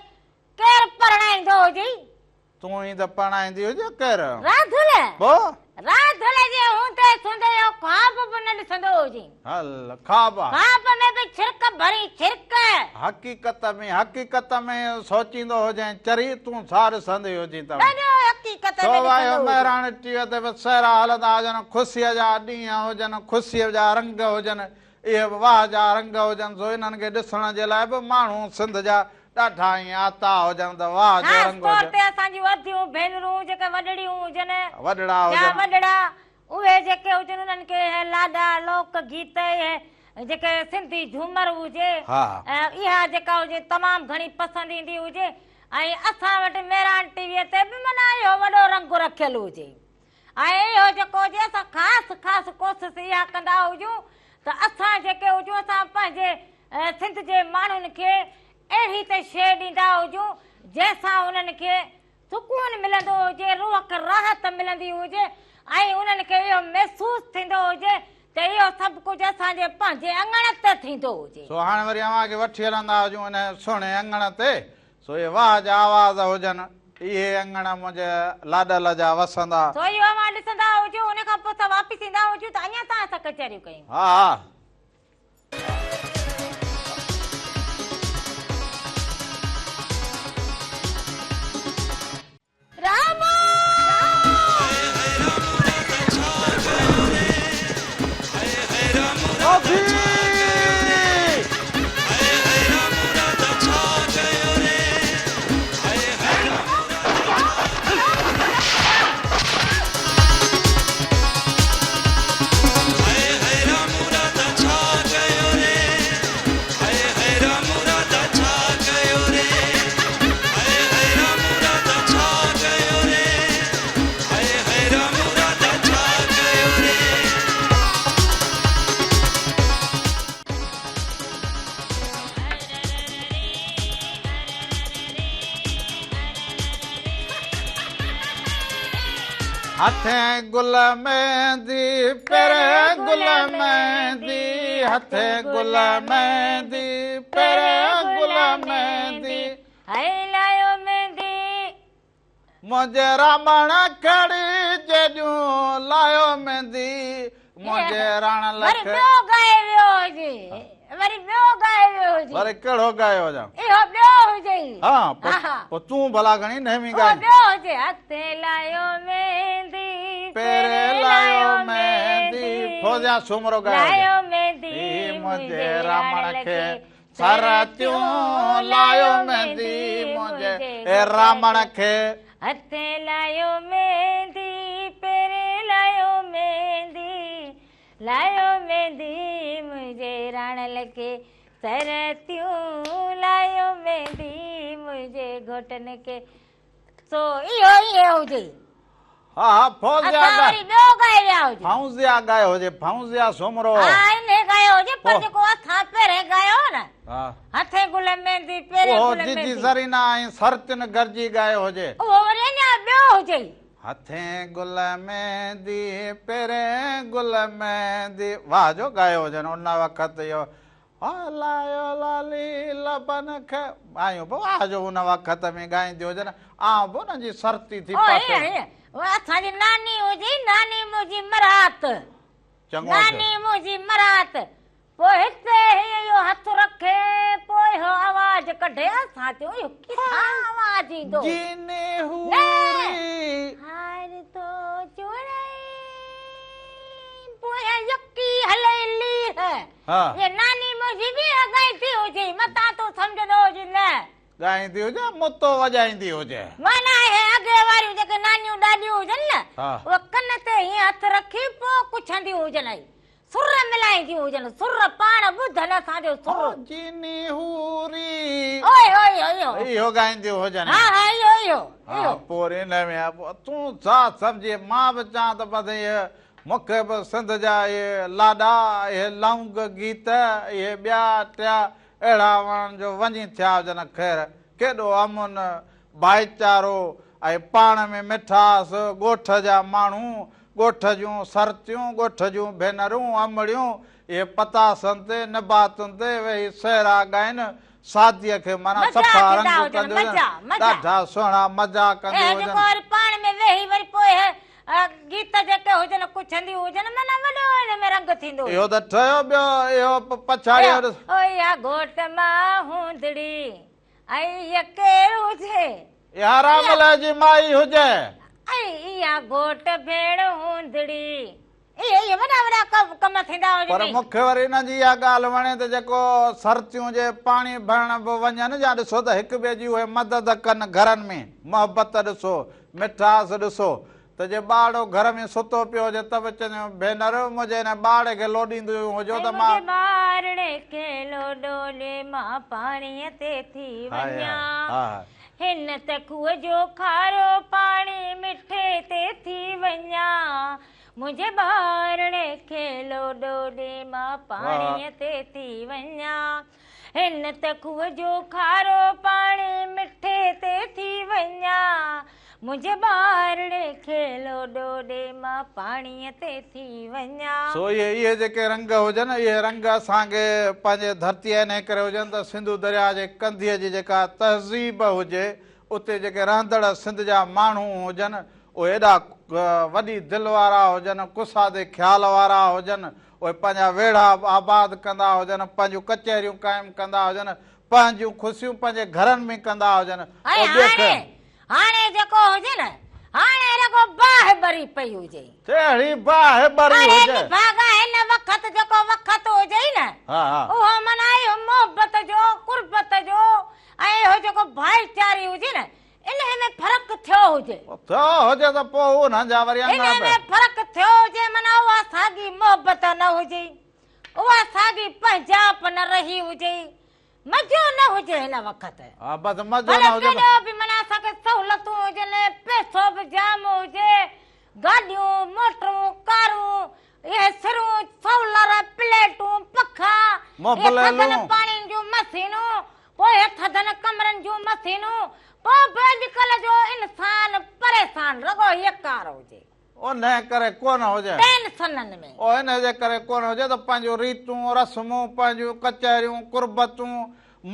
ڪير پرڻائيندو هجي؟ تون ئي ته پرڻائيندي هجين ڪير؟ راڌل! پوء؟ راڌل جي هوندي سوندي اهو خواب به نه ڏسندو هجين. هل، خواب آ. خواب ۾ به ڇرڪ ڀرين، ڇرڪ. حقيقت ۾، حقيقت ۾ سوچيندو هجين چري، تون ڇا ڏسندي هجين ته. ڏاڍو حقيقت ۾ سو ڏسندو وايو هجين. مهراڻ ٽي وي تي به سهرا هلندا هجن، خوشيء جا ڏينهن هجن، خوشيء جا رنگ هجن، اهي به واهه جا رنگ هجن سو انهن کي ڏسڻ جي لاء به ماڻهو سنڌ جا ڏاڍا ائين آتا هجن ته واهه جو خاص رنگ طور هجن. تي اسان جون اديون ڀينرون جيڪي وڏڙيون هجن وڏڙا يا هجن. وڏڙا اهي جيڪي هجن انهن کي اهي لاڏا لوڪ گيت اهي جيڪي سنڌي جهومر هجي ها. اها جيڪا هجي تمام گهڻي پسند ايندي هجي ۽ اسان وٽ مهراڻ ٽي وي تي به معنيٰ اهو وڏو رنگ رکيل هجي. ۽ اهو جيڪو هجي اسان خاص خاص ڪوشش اها ڪندا هجون ته اسان جيڪي هجون اسان پنهنجي سنڌ جي ماڻهن کي اهڙي ته شيء ڏيندا هجون جنهن سان انهن کي سڪون ملندو هجي روح کي راحت ملندي هجي ۽ انهن کي اهو محسوس ٿيندو هجي ته اهو سڀ ڪجهه اسان جي پنهنجي اڱڻ تي ٿيندو هجي. سو هاڻي وري اوهان کي وٺي هلندا هجون انهي سهڻي اڱڻ تي سو اهي واهه جا آواز هجن، اهي اڱڻ منهنجي لاڏل جا وسندا. سو اهو اوهان ڏسندا هجو، ان کان پوء اسان واپس ايندا هجون ته اڃا توهان سان ڪچهريون ڪيون. ها ها. هٿين گل ميندي پيرين گل ميندي هٿين گل ميندي پيرين گل ميندي هي لايو ميندي منهنجي رامڻ کڙي جيڏيون لايو ميندي منهنجي راڻ لک وري ٻيو ڳائي ويو هجي وري ٻيو ڳائي ويو هجي وري ڪهڙو ڳايو هجان اهو ٻيو هجي ها پوء تون ڀلا گهڻي نهمي ڳائي اهو ٻيو هجي هٿين لايو ميندي پيرين لايو ميندي فوزيا سومرو ڳايو لايو ميندي منهنجي رامڻ کي سرتيون لايو ميندي منهنجي رامڻ کي. هٿين لايو ميندي پيرين لايو ميندي لايو ميندي منهنجي راڻل کي سرتيون لايو ميندي منهنجي گهوٽن کي سو اهو ائين هجي. ها ها فوزيا اسان وري ٻيو ڳائي ويا هجون. فوزيا ڳايو هجي فوزيا سومرو. ها انهي ڳايو هجي پر جيڪو اسان پهرين ڳايو هو نه هٿين گل ميندي پيرين گل ميندي. اهو جيجي زرينا ۽ سرتين گڏجي ڳايو هجي. اهو وري اڃا ٻيو هجي. هٿين گل ميندي پيرين گل ميندي واهه جو ڳايو هجن ان وقت اهو لايو لالي لبن کي آيون به واهه جو ان وقت ۾ ڳائينديون هجن آئون به انهن جي سرتي ٿي پاتو. هيئن اسان جي ناني هجي ناني منهنجي مرات چڱو ناني منهنجي مرات پوء هتي هيئن اهو هٿ رکي پوء اهو آواز ڪڍي اسان چيون اهو ڪٿان آواز ايندو جيني هوري هار ٿو چورائين پويان يڪي هلي لير ها. هي ناني منهنجي به اها ڳائيندي هجي متان تون سمجهندو هجين نه. ڳائيندي هجي متو وڄائيندي هجي. معنيٰ اهي اڳي واريون جيڪي نانيون ڏاڏيون هجن نه اهي ڪن تي هيئن هٿ رکي پوء ڪڇنديون هجن ۽ سر ملائينديون هجن سر پاڻ ٻڌن اسان جو سر. جيني هوري. اوئي اوئي اهو. اهو ڳائينديون هجن. ها ها اهو اهو اهو. ها پوء وري ان ۾ تون ڇا سمجهين مان به چوان ته بس اهي مون کي به سنڌ جا اهي لاڏا، اهي لونگ گيت، اهي ٻيا ٽيا اهڙا وڻن جو وڃي ٿيا هجن خير، ڪيڏو امن، ڀائيچارو ۽ پاڻ ۾ مٺاس، ڳوٺ جا ماڻهو، ڳوٺ جون سرتيون، ڳوٺ جون ڀينرون، امڙيون، اهي پتاسن تي، نباتن تي ويهي سهرا ڳائين، شاديء کي معنيٰ مزا صفا ٿيندا رنگ هجن، ڪنديون هجن، مزا، مزا. ڏاڍا سهڻا مزا ڪنديون اهي هجن. جيڪو وري پاڻ ۾ ويهي وري پوء گيت جيڪي هجن ڪڇنديون هجن معنيٰ وڏو ان ۾ رنگ ٿيندو اهو ته ٺهيو ٻيو اهو پڇاڙيء هجي. او اها گهوٽ مان هوندڙي ۽ اها ڪير هجي. اها رامل جي مائي هجي. ۽ اها گهوٽ ڀيڻ هوندڙي. اهي اهي وڏا وڏا ڪم ٿيندا هجن. پر مون کي وري انهن جي اها ڳالهه وڻي ته جيڪو سرتيون جي پاڻي ڀرڻ به وڃن يا ڏسو ته هڪ ٻئي جي اهي مدد ڪن گهرن ۾ محبت ڏسو مٺاس ڏسو ته جي ٻارڙو گهر ۾ ستو پيو هجي ته به چونديون ڀينر منهنجي هن ٻارڙي کي لوڏينديون هجو ته ۽ مان. منهنجي ٻارڙي کي لوڏو ڏي مان پاڻيء تي ٿي هائي هائي وڃان. ها. هن ته کوهه جو کارو پاڻي مٺي تي ٿي وڃان. منهنجي ٻارڙي کي لوڏو ڏي مان پاڻيء تي ٿي وڃان. هن ته کوهه جو کارو پاڻي مٺي تي ٿي وڃان. منهنجي ٻارڙي کي لوڏو ڏي مان پاڻيء تي ٿي وڃان. سو اهي اهي جيڪي رنگ هجن، اهي رنگ اسان کي پنهنجي ڌرتيء انهيء ڪري هجن ته سنڌو درياء جي ڪنڌيء جي جيڪا تهذيب هجي، اتي جيڪي رهندڙ سنڌ جا ماڻهو هجن، اهي ايڏا وڏي دل وارا هجن، ڪشادي خيال وارا هجن، اهي پنهنجا ويڙها آباد ڪندا هجن، پنهنجون ڪچهريون قائم ڪندا هجن، پنهنجون خوشيون پنهنجي گهرن ۾ ڪندا هجن، ۽ اهي ٻئي هاڻي، هاڻي جيڪو هجي نه، هاڻي رڳو باهه ٻري پئي هجي. ڪهڙي باهه ٻري اڙي هجي. نڀاڳا هن وقت جيڪو وقت هجي نه، ها ها. اهو معنيٰ اهو محبت جو، قربت جو ۽ اهو جيڪو ڀائيچاري هجي نه، انهي ۾ فرق ٿيو هجي. ٿيو هجي ته پوء انهن جا وري انهي اڱڻ ۾ به. فرق ٿيو هجي معنيٰ اها ساڳي محبت نه هجي، اها ساڳي پنهنجائپ نه رهي هجي، مزو نه هجي هن وقت. ها بس مزو ڀلي نه هجي. ڪيڏو به معنيٰ اسان کي سهولتون هجن، پئسو به جام هجي، گاڏيون، موٽرون، ڪارون، اهي سرون، سولر، پليٽون، پکا، اهي ٿڌن موبائلون. پاڻين جون مشينون، پوء اهي ٿڌن ڪمرن جون مشينون، پوء به اڄڪلهه جو انسان پريشان رڳو يڪار هجي. انهيء ڪري ڪونه هجي. ٽينسنن ۾. انهيء جي ڪري ڪونه هجي ته پنهنجون ريتون، رسمون، پنهنجون ڪچهريون، قربتون،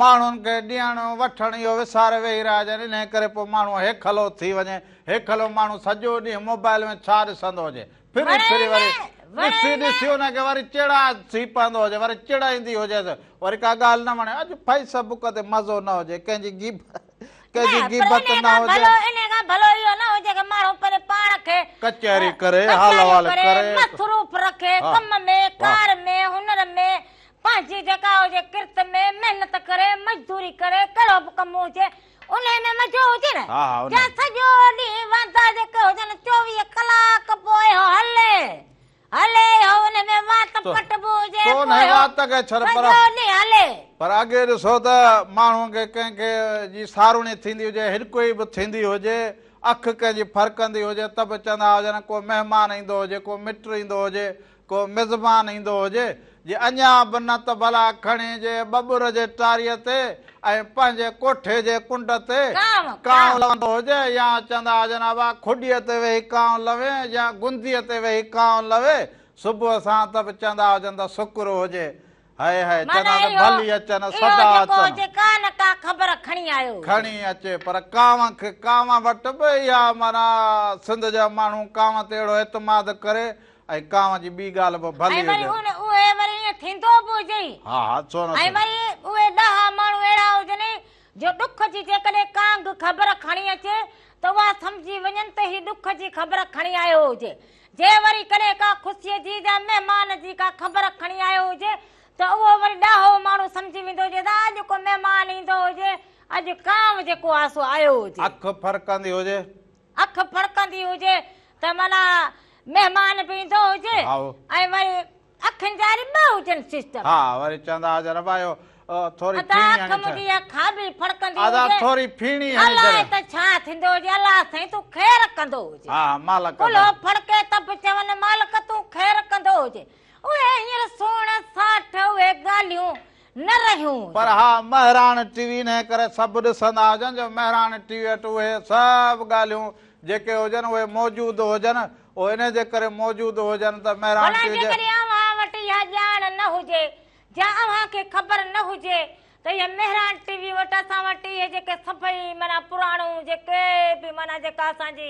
ماڻهن کي ڏيڻ وٺڻ اهو وساري ويهي رهيا هجن. انهيء ڪري پوء ماڻهو هيکلو ٿي وڃي. هيکلو ماڻهو سڄو ڏينهن موبائل ۾ ڇا ڏسندو هجي. ڦري ڦري وري ڏسي ڏسي ان کي وري چڙا ٿي پوندو هجي. وري چڙ ايندي هجيس. وري ڪا ڳالهه نه وڻي. اڄ فيس بڪ تي مزو نه هجي. ڪنهن جي غيبت. ڪنهن جي غيبت نه هجي. انهيء کان ڀلو اهو نه هجي ته ماڻهو پنهنجي پاڻ کي ڪچهري ڪري، حال احوال ڪري، مصروف رکي، ڪم ۾، ڪار ۾، هنر ۾، پنهنجي جيڪا هجي ڪرت ۾، محنت ڪري، مزدوري ڪري، ڪهڙو به ڪم هجي، انهيء ۾ مزو هجي نه. جا سڄو ڏينهن واندا جيڪي هجن، 24 ڪلاڪ پوء اهو هلي. هلي اهو ان ۾ وات پٽبو هجي تو پوء انهي اهو وات کي ڇڏ پر سڄو ڏينهن هلي. پر اڳي ڏسو ته ماڻهو کي ڪنهن کي جي ساروڻي ٿيندي هجي هڏڪوئي به ٿيندي هجي اک ڪنهن جي ڦرڪندي هجي ته به چوندا هجن ڪو مهمان ايندو هجي ڪو مٽ ايندو هجي ڪو مزمان ايندو هجي جي اڃا به نه ته ڀلا کڻي جي ٻٻر جي ٽاريء تي ۽ پنهنجي ڪوٺي جي ڪنڊ تي ڪانء لوندو هجي يا چوندا هجن ابا کڏيء تي ويهي ڪانء لوين يا گنديء تي ويهي ڪانء لوي، صبح سان ته به چوندا هجن ته شڪر هجي، هئي هئي چوندا ته ڀلي اچن سدا اچن. کڻي اچي پر ڪانء کي ڪانء وٽ به اها معنيٰ سنڌ جا ماڻهو ڪانء تي اهڙو اعتماد ڪري ۽ ڪانء جي ٻي ڳالهه به ڀلي ۽ وري هجي. ان اهي وري ائين ٿيندو به هجئي. ها ها ڇو نه ۽ ٿيندو. وري اهي ڏاها ماڻهو اهڙا هجن جو ڏک جي جيڪڏهن ڪانگ خبر کڻي اچي ته اها سمجهي وڃن ته هي ڏک جي خبر کڻي آيو هجي. جي وري ڪڏهن ڪا خوشيء جي يا مهمان جي ڪا خبر کڻي آيو هجي ته اهو وري ڏاهو ماڻهو سمجهي ويندو هجي ته اڄ ڪو مهمان ايندو هجي، اڄ ڪانء جيڪو آهي سو آيو هجي. اک ڦرڪندي هجي. اک ڦڙڪندي هجي ته معنيٰ مهمان به ايندو هجي ۽ وري اکين جا وري ٻه هجن سسٽم. ها وري چوندا هجن ابا اهو ٿوري ادا ڦيڻي اک هڻي ڇڏ. منهنجي اها کاٻي ڦڙڪندي ادا هجي. ٿوري ڦيڻي هڻي الاء ڇڏ. ته ڇا ٿيندو هجي الله سائين تون خير ڪندو هجي. ها مالڪ ڪلهو ڦڙڪي ته به چون مالڪ تون خير ڪندو هجي. اهي هينئر سوڻ ساٺ اهي ڳالهيون نه رهيون. پر ها مهراڻ ٽي وي انهيء ڪري سڀ ڏسندا هجن جو مهراڻ ٽي وي وٽ اهي سڀ ڳالهيون جيڪي هجن اهي موجود هجن اهي انهيء جي ڪري موجود هجن ته مهراڻ ڀلا ٽي وي جي. جيڪڏهن اوهان وٽ اها ڄاڻ نه هجي يا اوهان کي خبر نه هجي ته اها مهراڻ ٽي وي وٽ اسان وٽ اهي جيڪي سڀئي معنيٰ پراڻو جيڪي به معنيٰ جيڪا اسان جي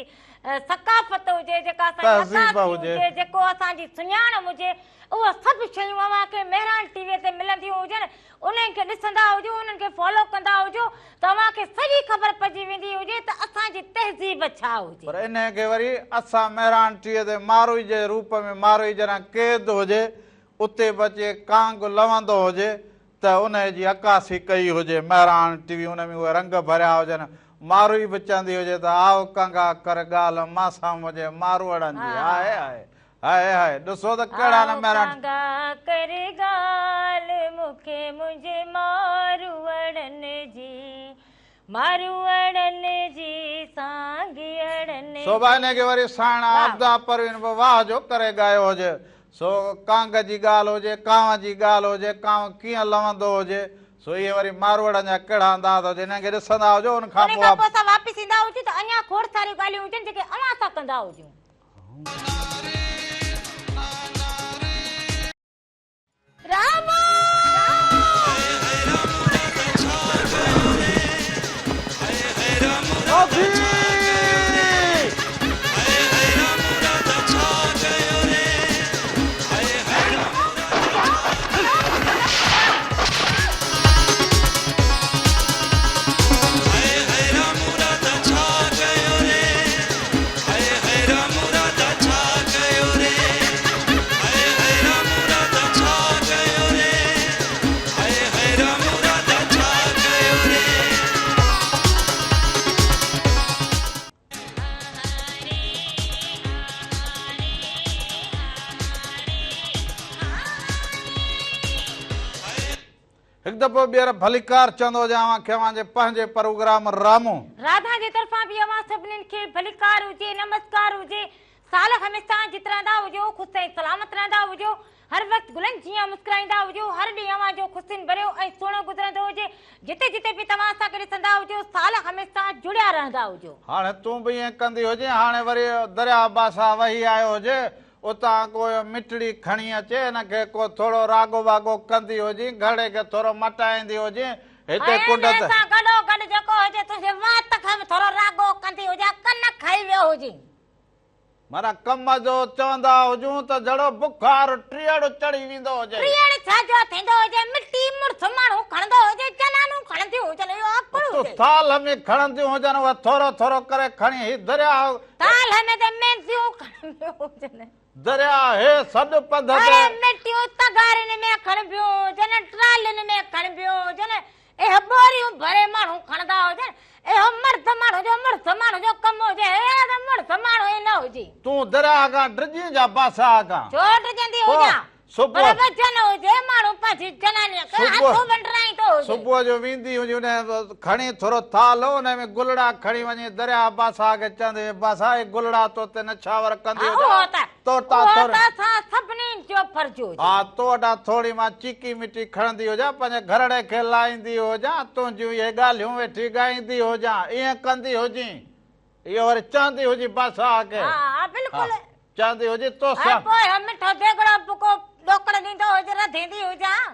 ثقافت هجي جيڪا اسان جي تهذيب عڪاسي هجي. هجي جيڪو اسان جي سڃاڻ هجي اهي سڀ شيون اوهان کي مهراڻ ٽي وي تي ملنديون هجن، انهن کي ڏسندا هجو، انهن کي فالو ڪندا هجو ته اوهان کي سڄي خبر پئجي ويندي هجي ته اسان جي تهذيب ڇا هجي. پر انهيء کي وري اسان مهراڻ ٽي وي تي ماروئي جي روپ ۾ ماروئي جڏهن قيد هجي، اتي به اچي ڪانگ لوندو هجي ته انهيء جي عڪاسي ڪئي هجي، مهراڻ ٽي وي ان ۾ اهي رنگ ڀريا هجن، ماروئي به چوندي هجي ته آء ڪانگا ڪر ڳالهه مان سان منهنجي ماروئڙن جي، هاء هاء. هاء هاء ڏسو ته ڪهڙا نه آء مهراڻ. ڪانگا ڪر ڳالهه مون کي منهنجي ماروئڙن جي ماروئڙن جي سانگيئڙن سو جي. انهي کي وري سائڻ واهه. عابده پروين به واهه جو ڪري ڳايو هجي. سو ڪانگ جي ڳالهه هجي، ڪانء جي ڳالهه هجي، ڪانء ڪيئن لوندو هجي، سو اهي وري ماروئڙن جا ڪهڙا انداز هجي، انهن کي ڏسندا هجو، ان کان ان پوء کان پوء اسان واپس ايندا هجون ته اڃا کوڙ ساريون ڳالهيون هجن جيڪي اوهان سان ڪندا هجون. هڪ دفعو ٻيهر ڀليڪار چوندو هجان اوهان کي اوهان جي پنهنجي پروگرام رامو. راڌا جي طرفان به اوهان سڀنين کي ڀليڪار هجي نمسڪار هجي. سال هميشه جت رهندا هجو، خوش ۽ سلامت رهندا هجو، هر وقت گلن جيان مسڪرائيندا هجو، هر ڏينهن اوهان جو خوشين ڀريو ۽ سهڻو گذرندو هجي، جتي جتي به توهان اسان کي ڏسندا هجو، سال هميشه جڙيا رهندا هجو. هاڻي تون به ائين ڪندي هجين، هاڻي وري درياء باسا وهي آيو هجي، اتان ڪو مٽڙي کڻي اچي، هن کي ڪو ٿورو راڳو واڳو ڪندي هجين، گهڙي کي ٿورو مٽائيندي هجين، هتي ۽ ڪنڊ ان تي. سان گڏوگڏ جيڪو هجي تنهنجي وات کان به ٿورو راڳو ڪندي هجان، ڪن کائي ويو هجين. معنيٰ ڪم جو چوندا هجون ته جھڙو بخار ٽيئڙ چڙهي ويندو هجي. ٽيئڙ ڇا جو ٿيندو هجي، مٽي مڙس ماڻهو کڻندو هجي، جنانون کڻنديون هجن، اهو عقل تون هجي. ٿالهه ۾ کڻنديون هجن، اها ٿورو ٿورو ڪري کڻي هي درياهه. ٿالهه ۾ ته مينديون کڻبيون هجن. درياهه هي سڏ پنڌ تي. اڙي مٽيون تغارين ۾ کڻبيون هجن، ٽرالين ۾ کڻبيون هجن، اهي ٻوريون ڀري ماڻهو کڻندا هجن، اهو مرد ماڻهو جو مڙس ماڻهو جو ڪم هجي، اهڙا ته مڙس ماڻهو ئي نه هجي. تون درياهه کان ڊڄين جا بادشاهه کان؟ ڇو ڊڄندي هجان؟ پر وزن هجي، ماڻهو پنهنجي جنانيء کي هٿ ونڊرائيندو هجي. صبح جو ويندي هجي، ان کڻي ٿورو ٿالهو، ان ۾ گلڙا کڻي وڃي درياهه بادشاهه کي چوندي هجي، بادشاهه اهي گلڙا تو تي نڇاور ڪندي هجان، تو وٽان اهو ٿوري. ته اسان سڀني جو فرض هجي. ها، تو وٽان ٿوري مان چيڪي مٽي کڻندي هجان، پنهنجي گهرڙي کي لائيندي هجان، تنهنجيون اهي ڳالهيون ويٺي ڳائيندي هجان، ائين ڪندي هجين. اهو وري چوندي هجي بادشاهه کي. ها ها بلڪل. ها، چوندي هجي توسان. ۽ پوء هي مٺو ديڳڙو به ڪو ڏوڪڙ ڏيندو هجي رڌيندي هجان،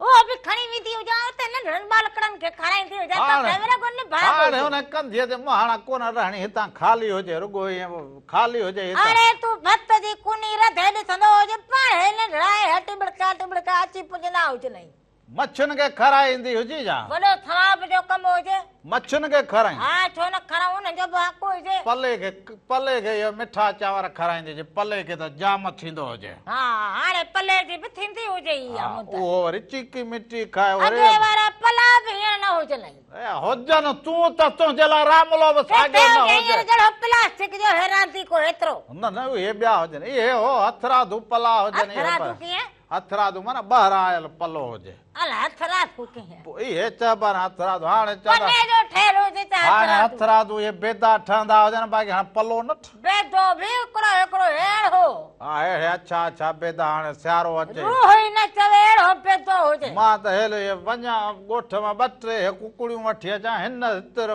اهو به کڻي ويندي هجان، اتي ننڍڙن ٻالڪڙن کي کارائيندي هجان، توکي به رڳو نڀاڳ هاڻي هجي. هن ڪنڌيء تي مهاڻا ڪونه رهڻي، هتان خالي هجي، رڳو ائين خالي هجي هتان. اڙي تون ڀت جي ڪوني رڌي ڏسندو هج، پاڻهي ننڍڙا اهي ٽٻڙڪا ٽٻڙڪا اچي پڄندا هجنئي. مڇين کي کارائيندي هجي يا؟ وڏو ثواب جو ڪم هجي. مڇين کي کارائين؟ ها ڇو نه کارائون انهن جو به حق هجي. پلي کي پلي کي اهو مٺا چانور کارائيندي هجي پلي کي ته جام ٿيندو هجي. ها هاڻي پلي جي به ٿيندي هجي اها مند. اهو وري چيڪي مٽي کائي وري. اڳي وارا پلا به هينئر نه هجن. اي هجن تون ته تنهنجي لاء راملو به ساڳيو نه هجي. ڪٿي هجي هينئر جهڙو پلاسٽڪ جو هي رانديڪو هيترو. نه نه اهي ٻيا هجن اهي هو هٿرادو پلا هجن. هٿرادو ڪيئن؟ هٿرادو معنيٰ ٻاهران آيل پلو هجي. الا هٿرادو ڪيئن؟ پوء اهي چئبا آهن هٿرادو. هاڻي چوندا. پني جو ٺهيل هجي ته هٿرادو. هاڻي هٿرادو اهي بيدا ٺهندا هجن باقي هاڻي پلو نه ٺهي. بيدو به هڪڙو هڪڙو اهڙو. ها اهڙي اڇا اڇا بيدا هاڻي سيارو اچي. روح ئي نه چوي اهڙو بيدو هجي. مان ته هيل اهي وڃان ڳوٺ مان ٻه ٽي اهي ڪڪڙيون وٺي اچان هن هتر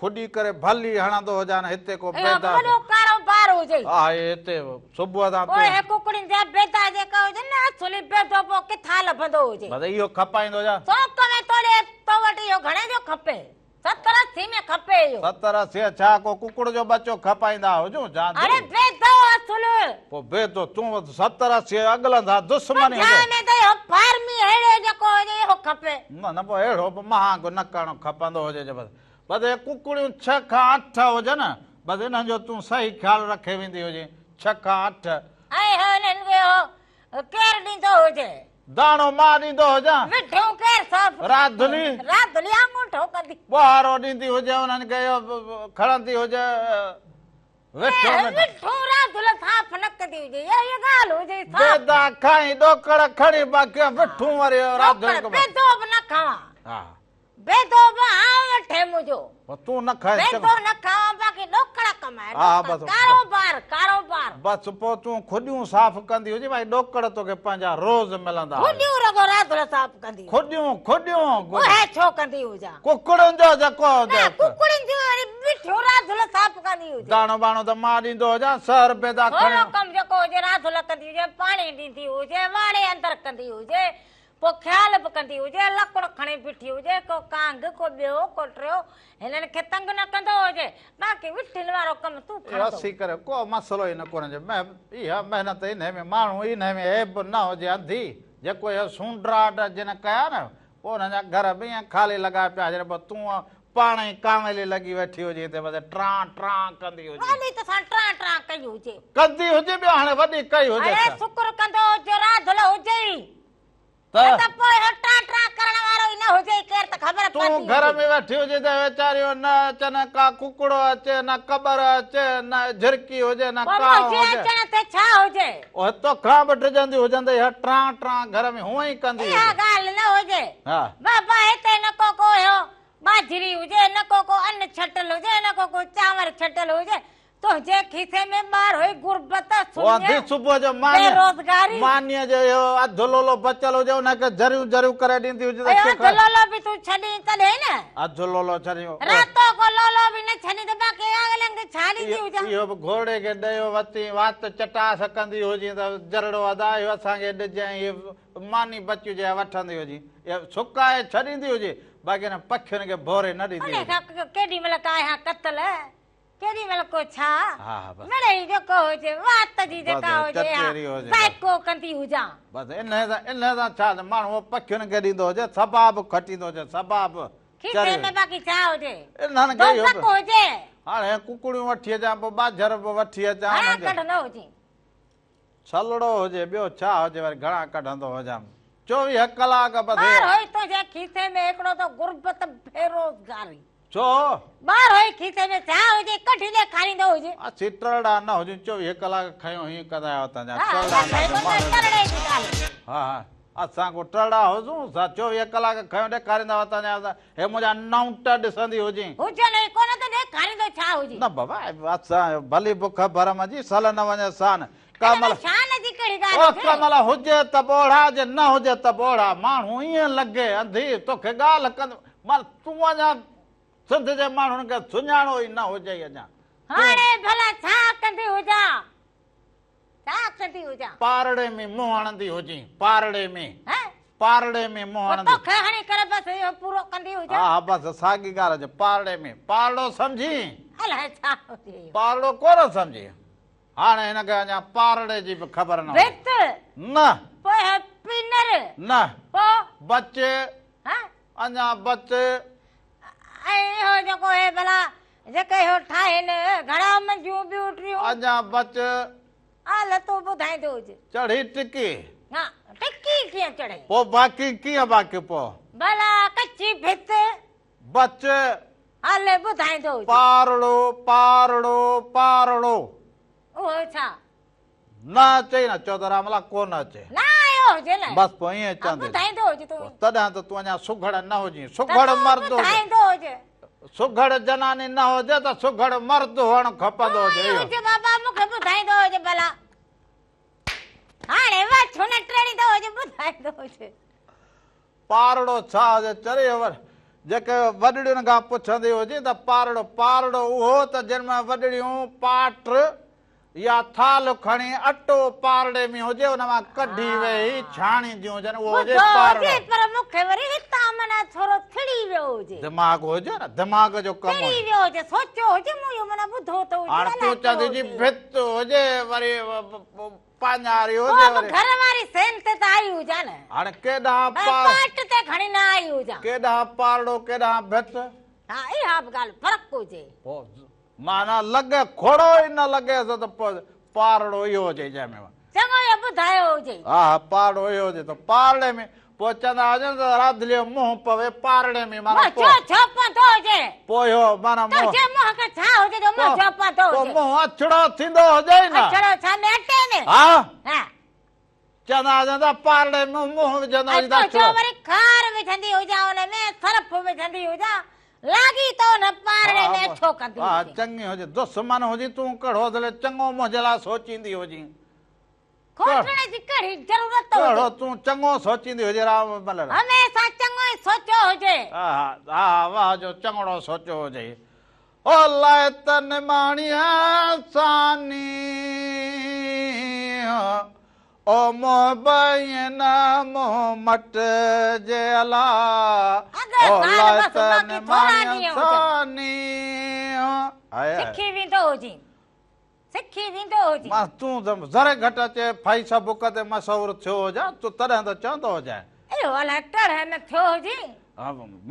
کڏي ڪري ڀلي هڻندو هجان هتي ڪو اهو به بيدا وڏو ڪاروبار هجي. ها هتي صبح تان پوء اهي ڪڪڙين جا بيدا جيڪا هجن نه اصلي بيدو پوء ڪٿان لڀندو هجي. بس اهو کپائيندو هجان. سوڪ ۾ توڙي تو وٽ اهو گهڻي جو کپي؟ ستر اسي ۾ کپي اهو. ستر اسي ڇا ڪو ڪڪڙ جو ٻچو کپائيندا هجون جان اڙي بيدو اصل. پوء بيدو تون ستر اسي اڳلن سان دشمني هجي. 50 ۾ ته اهو فارمي اهڙي جيڪو هجي اهو کپي. نه نه پوء اهڙو به مهانگو نه ڪرڻو کپندو هجي جو بس بس اهي ڪڪڙيون ڇهه کان اٺ هجن بس انهن جو تون صحيح خيال رکي ويندي هجين ڇهه کان اٺ. ۽ انهن کي اهو ڪير ڏيندو هجي؟ داڻو مان ڏيندو هجان. وٺون ڪير صاف راڌلي. راڌلي آڱوٺو ڪندي. ٻهارو ڏيندي هجي انهن کي اهو کڻندي هجي وٺون ۾. وٺون راڌل صاف نه ڪندي هجي اها ڳالهه هجي صاف. بيدا کائين ڏوڪڙ کڻي باقي وٺون وري راڌل. بيدو به نه کاوان. ها. بيدو به آئون وٺي منهنجو. پوء تون نه کائين چڱو. بيدو نه کاوان باقي ڏوڪڙ ڪمائي ها بس ڪاروبار ڪاروبار. بس پوء تون کڏيون صاف ڪندي هجين ڀائي ڏوڪڙ توکي پنهنجا روز ملندا. کڏيون رڳو راڌل صاف ڪندي. کڏيون کڏيون. اهي ڇو ڪندي هجان؟ ڪڪڙن جو جيڪو نه ڪڪڙن جون وري مٺيون راڌل صاف ڪندي هجي. داڻو ٻاڻو ته مان ڏيندو هجان سهر بيدا کڻي. ٿورو ڪم جيڪو هجي راڌل ڪندي هجي پاڻي ڏيندي هجي واڙي اندر ڪندي هجي پوء خيال به ڪندي هجي، لڪڙ کڻي بيٺي هجي، ڪو ڪانگ، ڪو ٻيو، ڪو ٽيو، هنن کي تنگ نه ڪندو هجي، باقي وٺين وارو ڪم تون کڻندو. اهو سي ڪري ڪو مسئلو ئي نه ڪونهي جو اها محنت انهي ۾ ماڻهو انهي ۾ عيب نه هجي انڌي جيڪو اهي سونڊراٽ جن ڪيا نه پوء انهن جا گهر به ائين خالي لڳا پيا هجن پوء تون پاڻ ئي ڪانويلي لڳي ويٺي هجي هتي بس ٽران ٽران ڪندي هجي. وڏي تو سان ٽران ٽران ڪئي هجي. ڪندي هجي ٻيو هاڻي وڏي ڪئي هجي اڙي ته. شڪر ڪندو هجي راڌل هجي ئي. ته. نه ته پوء اهو ٽران ٽران ڪرڻ وارو ئي نه هجي ئي ڪير ته خبر تون پوندي گهر هجي. ۾ ويٺي هجي ته ويچاريون نه اچن ڪا ڪڪڙو اچي نه ڪٻر اچي نه جهرڪي هجي نه پوء ڪانء منهنجي هجي. اچڻ تي ڇا هجي. اهي توکان به ڊڄنديون هجن ته اها ٽران ٽران گهر ۾ هونئن ئي ڪندي اها هجي. ڳالهه نه هجي. ها. بابا هتي نه ڪو ڪو اهو ٻاجهري هجي، نه ڪو ڪو ان ڇٽل هجي، نه ڪو ڪو چانور ڇٽل هجي. تنهنجي کيسي ۾ ٻار هئي غربت او انڌي سڃ صبح جو ماني بيروزگاري. مانيء جو اهو اڌ لولو بچيل هجي ان کي ذريون ذريون ڪري ڏيندي هجي ته اهو ڪي اڌ کائي. لولو به تون ڇڏين تڏهن نه. اڌ لولو ڇڏين. راتو ڪو لولو به نه ڇڏين ته باقي اڳلن کي ڇا ڏيندي هجان. اهو به گهوڙي کي ڏيو وتين وات چٽاس ڪندي هجين ته جرڙو ادا اهو اسان کي ڏجانء هي ماني بچي هجي اها وٺندي هجين اها سڪائي ڇڏيندي هجي باقي انهن پکين کي ڀوري نه ڏيندي انهي هجي. کان ڪيڏي مهل ڪا آهيان قتل. ڪيڏي مهل ڪو ڇا بس. مڙئي جيڪو هجي وات جي بس جيڪا هجي اها چٽيري هجي بس. ذائقو ڪندي هجان. بس انهي سان انهي سان ڇا ته ماڻهو پکين کي ڏيندو هجي ثواب کٽيندو هجي ثواب کيسي چري ۾ باقي ڇا هجي انهن کي اهو دوزخ به هجي. هاڻي ڪڪڙيون وٺي اچان پوء ٻاجهر به وٺي اچان گهڻا انهن کي ڪڍندو هجين. ڇلڙو هجي ٻيو ڇا هجي وري گهڻا ڪڍندو هجان 24 ڪلاڪ بس ٻار هئي تنهنجي کيسي ۾ هڪڙو ته غربت بيروزگاري. ڇو؟ ٻار هئي کيسي ۾ ڇا هجي ڪڍي ڏيکاريندو هجي. اسين ٽرڙا نه هجون 24 ڪلاڪ کنيو هيئن ڪندا آهيو تنهن جا ها ٽرڙا نه نه هجون کنيو ماڻهو ٽرڙي جي ڳالهه. ها ها اسان ڪو ٽرڙا هجون سا 24 ڪلاڪ کنيو ڏيکاريندا هئا تنهن جا هي منهنجا نئونٽ ڏسندي هجين. هجن ئي ڪونه ته ڏيکاريندو ڇا هجي. نه بابا اسان ڀلي بک ڀرم جي سل نه وڃي سان ان ۾ ڪمل شان جي ڪهڙي ڳالهه او هجي. ڪمل هجي ته ٻوڙا جي نه هجي ته ٻوڙا ماڻهو ائين لڳي انڌي توکي ڳالهه ڪندو مال تون اڃا سنڌ جي ماڻهن کي سڃاڻو ئي نه هجئي اڃا تون. هاڻي ڀلا ڇا ڪندي هجان ڇا ڪندي هجان. پارڙي ۾ منهن هڻندي هجين پارڙي ۾. هه. پارڙي ۾ منهن پوء هڻندي. توکي هڻي ڪري بس اهو پورو ڪندي هجان. ها ها بس ساڳي ڳالهه هجي پارڙي ۾ پارڙو سمجهين. الائي ڇا هجي اهو. پارڙو ڪونه سمجهين. هاڻي هن کي اڃا پارڙي جي به خبر نه هئي. ڀت. نه. پوء هي پينر. نه. پوء. بچ. ها. اڃا بچ. ۽ اهو جيڪو هي ڀلا جيڪي اهو ٺاهين گهڻا منجهيون ٻيون ٽيون. اڃا بچ. هل تون ٻڌائيندو هج. چڙهي ٽڪي. ها ٽڪي ڪيئن چڙهي. پوء باقي ڪيئن باقي پوء. ڀلا ڪچي ڀت. بچ. هل ٻڌائيندو هجي. پارڙو پارڙو پارڙو. اهو ڇا؟ نه اچئي نه چئو ته راملا ڪو نه اچي. نه آيو هجي نه. بس پوء ائين چوندي. ٻڌائيندو هجي تون. تڏهن ته تون اڃا سگهڙ نه هجين. سگهڙ مرد هجي. ٻڌائيندو هجي. سگهڙ جناني نه هجي ته سگهڙ مرد هئڻ کپندو هجي. تون ئي هجي بابا مون کي ٻڌائيندو هجي ڀلا. هاڻي واڇون نه ٽيڙيندو هجي ٻڌائيندو هجي. پارڙو ڇا هجي چري ور جيڪي وڏڙين کان پڇندي هجين ته پارڙو پارڙو اهو ته جن ۾ وڏڙيون پاٽ يا ٿالهه کڻي اٽو پارڙي ۾ هجي ان مان ڪڍي ويهي ڇاڻينديون هجن اهو هجي ٻڌو پارڙو. هجي پر مون کي وري هتان معنيٰ ٿورو ٿڙي ويو هجي. دماغ هجي نه دماغ جو ڪم ٿڙي هجي. ويو هجي سوچيو هجي مون اهو معنيٰ ٻڌو ته هجي هاڻ الائي تون ڪهڙو چوندي هجي هجي. ڀت هجي وري پاڃاري پوء هجي به وري. گهر واري سين تي ته آئي هجان نه. هاڻي ڪيڏانهن ۽ پار. پاٽ تي کڻي نه آئي هجان. ڪيڏانهن پارڙو ڪيڏانهن ڀت. ها اها به ڳالهه فرق هجي. پوء معنيٰ لڳي کوڙو ئي نه لڳيس ته پوء پارڙو اهو هجي جنهن ۾. چڱو اهو ٻڌايو هجي. ها ها پارڙو اهو هجي ته پارڙي ۾ پوء چوندا هجن ته راڌلي جو منهن پوي پارڙي ۾ معنيٰ پوء. منهنجو ڇو پوندو هجي؟ پوء اهو معنيٰ منهن. تنهنجي منهن کي ڇا هجي جو منهنجو پوندو پوء هجي؟ منهن اڇڙو ٿيندو هجي نه. اڇڙو ڇا ۾ اٽي ۾؟ ها. ها. چوندا هجن ته پارڙي ۾ منهن وجهندو هجي ته ۽ اڇڙو. تنهنجو وري کار وجهندي هجان ان ۾ سرف وجهندي هجان لاڳيتو ان پارڙي ۾ اڇو ڪندي ها هجين. چڱي هجي دشمن هجين تون ڪهڙو دل چڱو منهنجي لاء سوچيندي هجين. کوٽڻ جي ڪهڙي ضرورت هجي. ڪهڙو تون چڱو سوچيندي هجي رام ملر. هميشه چڱو ئي سوچيو هجي. ها ها واهه جو چڱڙو سوچيو هجي. او لاء ته نماڻيء ساني او محب ائين نه منهن مٽجي الا اڳي او سال لاء بس ته باقي ٿورا نماڻيء ڏينهن هجن. ساني هاء هاء. سکي ويندو هجين. سکي ويندو هجين. مان تون ته ذري گهٽ اچي فيس بڪ تي مشهور ٿيو هجان تون تڏهن ته چوندو هجين. اهو الائي ٽڙهه نه ٿيو هجين.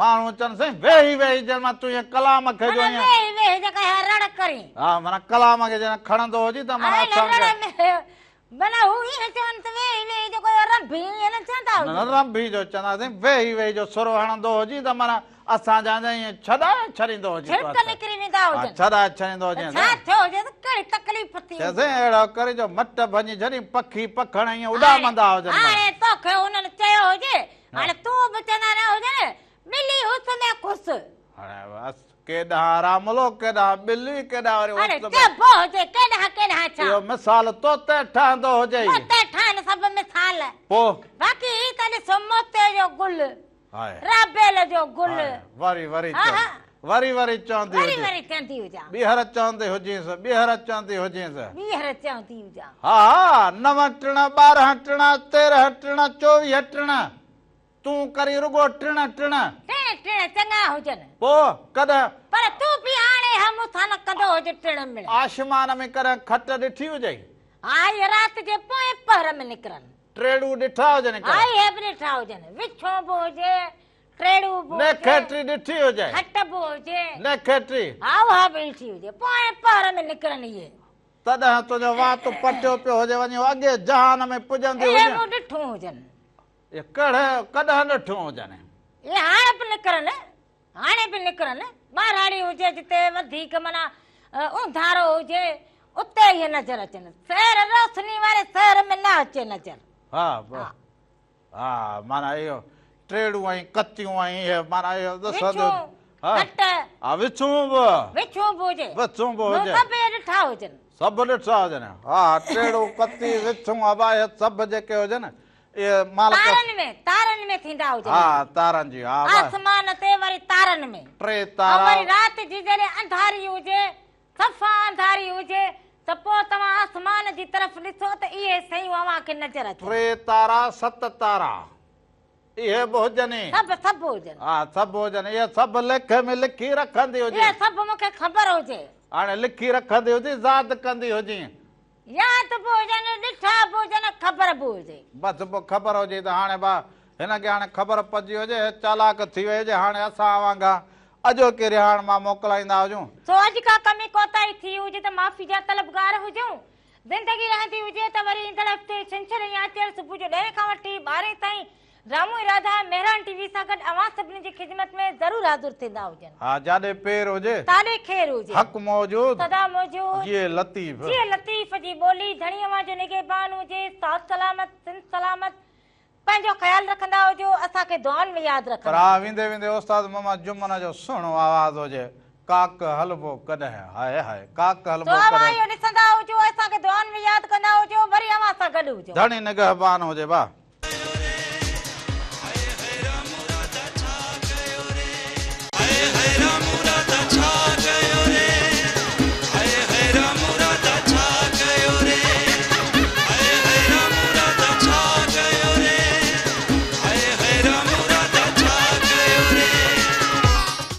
ماڻهو چون سائين ويهي ويهي جنهن مان تون ائين ڪلام کي جو معنيٰ ائين. ويهي ويهي جيڪا اها رڙ ڪرين. ها معنيٰ ڪلام کي جڏهن کڻندو هجين ته معنيٰ ۽ اسان رڙ کي. ۾ معنيٰ هو ائين چون ته ويهي ويهي جيڪو اهو رنڀي ائين نه چوندا نه نه هجن. رنڀي جو چونداسين ويهي ويهي جو سر هڻندو هجين ته معنيٰ اسان جا ائين ڇڏائي ڇڏيندو هجين تون ڇرڪ اسان. نڪري ويندا ها هجن. ڇڏائي ڇڏيندو ته هجين ڇا ٿيو هجيس ڪهڙي تڪليف ٿي هجي. چيسين اهڙو ڪري جو مٽ ڀڃي ڇڏين پکي پکڻ ائين اڏامندا هجن معنيٰ. هاڻي توکي انهن چيو هجي هاڻي تون به چوندا نه هجين ملي هس ۾ خوس. هاڻي هاڻي ڪيڏانهن راملو، ڪيڏانهن ٻلي، ڪيڏانهن وري هاڻي چئبو هجي ڪيڏانهن ڪيڏانهن ڇا؟ اهو مثال تو تي ٺهندو هجئي. مون تي ٺهن سڀ مثال. پوء؟ باقي هي ته ڏسو موتي جو گل، رابيل جو گل. وري وري وري وري چوندي هجين. وري وري چوندي هجان. ٻيهر چوندي هجينس، ٻيهر چوندي هجينس. ٻيهر چوندي هجان. ها ها، نو ٽڻ، 12 ٽڻ، 13 ٽڻ، 24 ٽڻ. تون ڪرين رڳو ٽڻ ٽڻ. ٽڻ ٽڻ چڱا هجن. پوء ڪڏهن. پر تون به هاڻي ها مون سان نه ڪندو هج ٽڻ مڻ. آشمان ۾ ڪڏهن کٽ ڏٺي هجئي؟ ها اهي رات جي پوئين پهر ۾ نڪرن. ٽيڙو ڏٺا هجن ڪڏهن؟ ها اهي به ڏٺا هجن. وڇون به هجي، ٽيڙو به هجي. نيکيٽري ڏٺي هجئي؟ کٽ به هجي. نيکيٽري؟ ها اها به ڏٺي هجي. پوئين پهر ۾ نڪرن اهي. تڏهن تنهنجو وات پٽيو پيو هجي وڃي اڳي جهان ۾ پڄندي هجين. اهي مون ڏٺون هجن. اهي ڪهڙي ڪڏهن ڏٺيون هجن. اهي هاڻي به نڪرن، هاڻي به نڪرن. ٻهراڙي هجي جتي وڌيڪ معنيٰ اونڌارو هجي اتي اهي نظر اچن. شهر روشني واري شهر ۾ نه اچي نظر. ها ها معنيٰ اهو ٽيڙون ۽ ڪتيون ۽ اهي معنيٰ اهو ڏسندو. وڇون، کٽ. ها وڇون به. وڇون به هجي. وڇون به هجي. مون سڀ اهي ڏٺا هجن. سڀ ڏٺا هجن. ها ٽيڙو، ڪتي، وڇون، ابا اهي سڀ جيڪي هجن اهي مالڪ. تارن ۾ تارن ۾ ٿيندا هجن. ها تارن جي ها. آسمان تي وري تارن ۾. ٽي تارا. ۽ وري رات جي جڏهن انڌاري هجي، صفا انڌاري هجي ته پوء توهان آسمان جي طرف ڏسو ته اهي شيون اوهان کي نظر اچن. ٽي تارا، ست تارا. اهي به هجن ئي. سڀ سڀ هجن. ها سڀ هجن. اهي سڀ ليکي ۾ لکي رکندي هجين. اهي سڀ مون کي خبر هجي. هاڻي لکي رکندي هجين، ياد ڪندي هجين. ياد به هجن، ڏٺا به هجن، خبر به هجي. بس پوء خبر هجي ته هاڻي با هن کي هاڻي خبر پئجي هجي، هي چالاڪ ٿي وئي هجي، هاڻي اسان اوهان کان اڄوڪي رهاڻ مان موڪلائيندا هجون. سو اڄ ڪا ڪمي ڪوتاهي ٿي هجي ته معافي جا طلبگار هجون. زندگي رهندي هجي ته وري ايندڙ هفتي ڇنڇر ۽ آچر صبح جو ڏهين کان وٺي ٻارهين تائين رامو ۽ راڌا مهراڻ ٽي وي سان گڏ اوهان سڀني جي خدمت ۾ ضرور حاضر ٿيندا هجن. ها جاڏي پير هجي. تاڏي خير هجي. حق موجود. سدا موجود. جيئي لطيف. جيئي لطيف جي ٻولي ڌڻي اوهان جو نگهبان هجي. ساٿ سلامت سنڌ سلامت. پنهنجو خيال رکندا هجو اسان کي دعائن ۾ ياد پر رکندا ها هجو. ويندي ويندي استاد محمد جمن جو سهڻو آواز هجي ڪاڪ هلبو ڪڏهن هاء هاء ڪاڪ سو هلبو اوهان ڪڏهن. اهو ڏسندا هجو اسان کي دعائن ۾ ياد ڪندا هجو وري اوهان سان گڏ هجون. ڌڻي نگهبان هجي ڀا.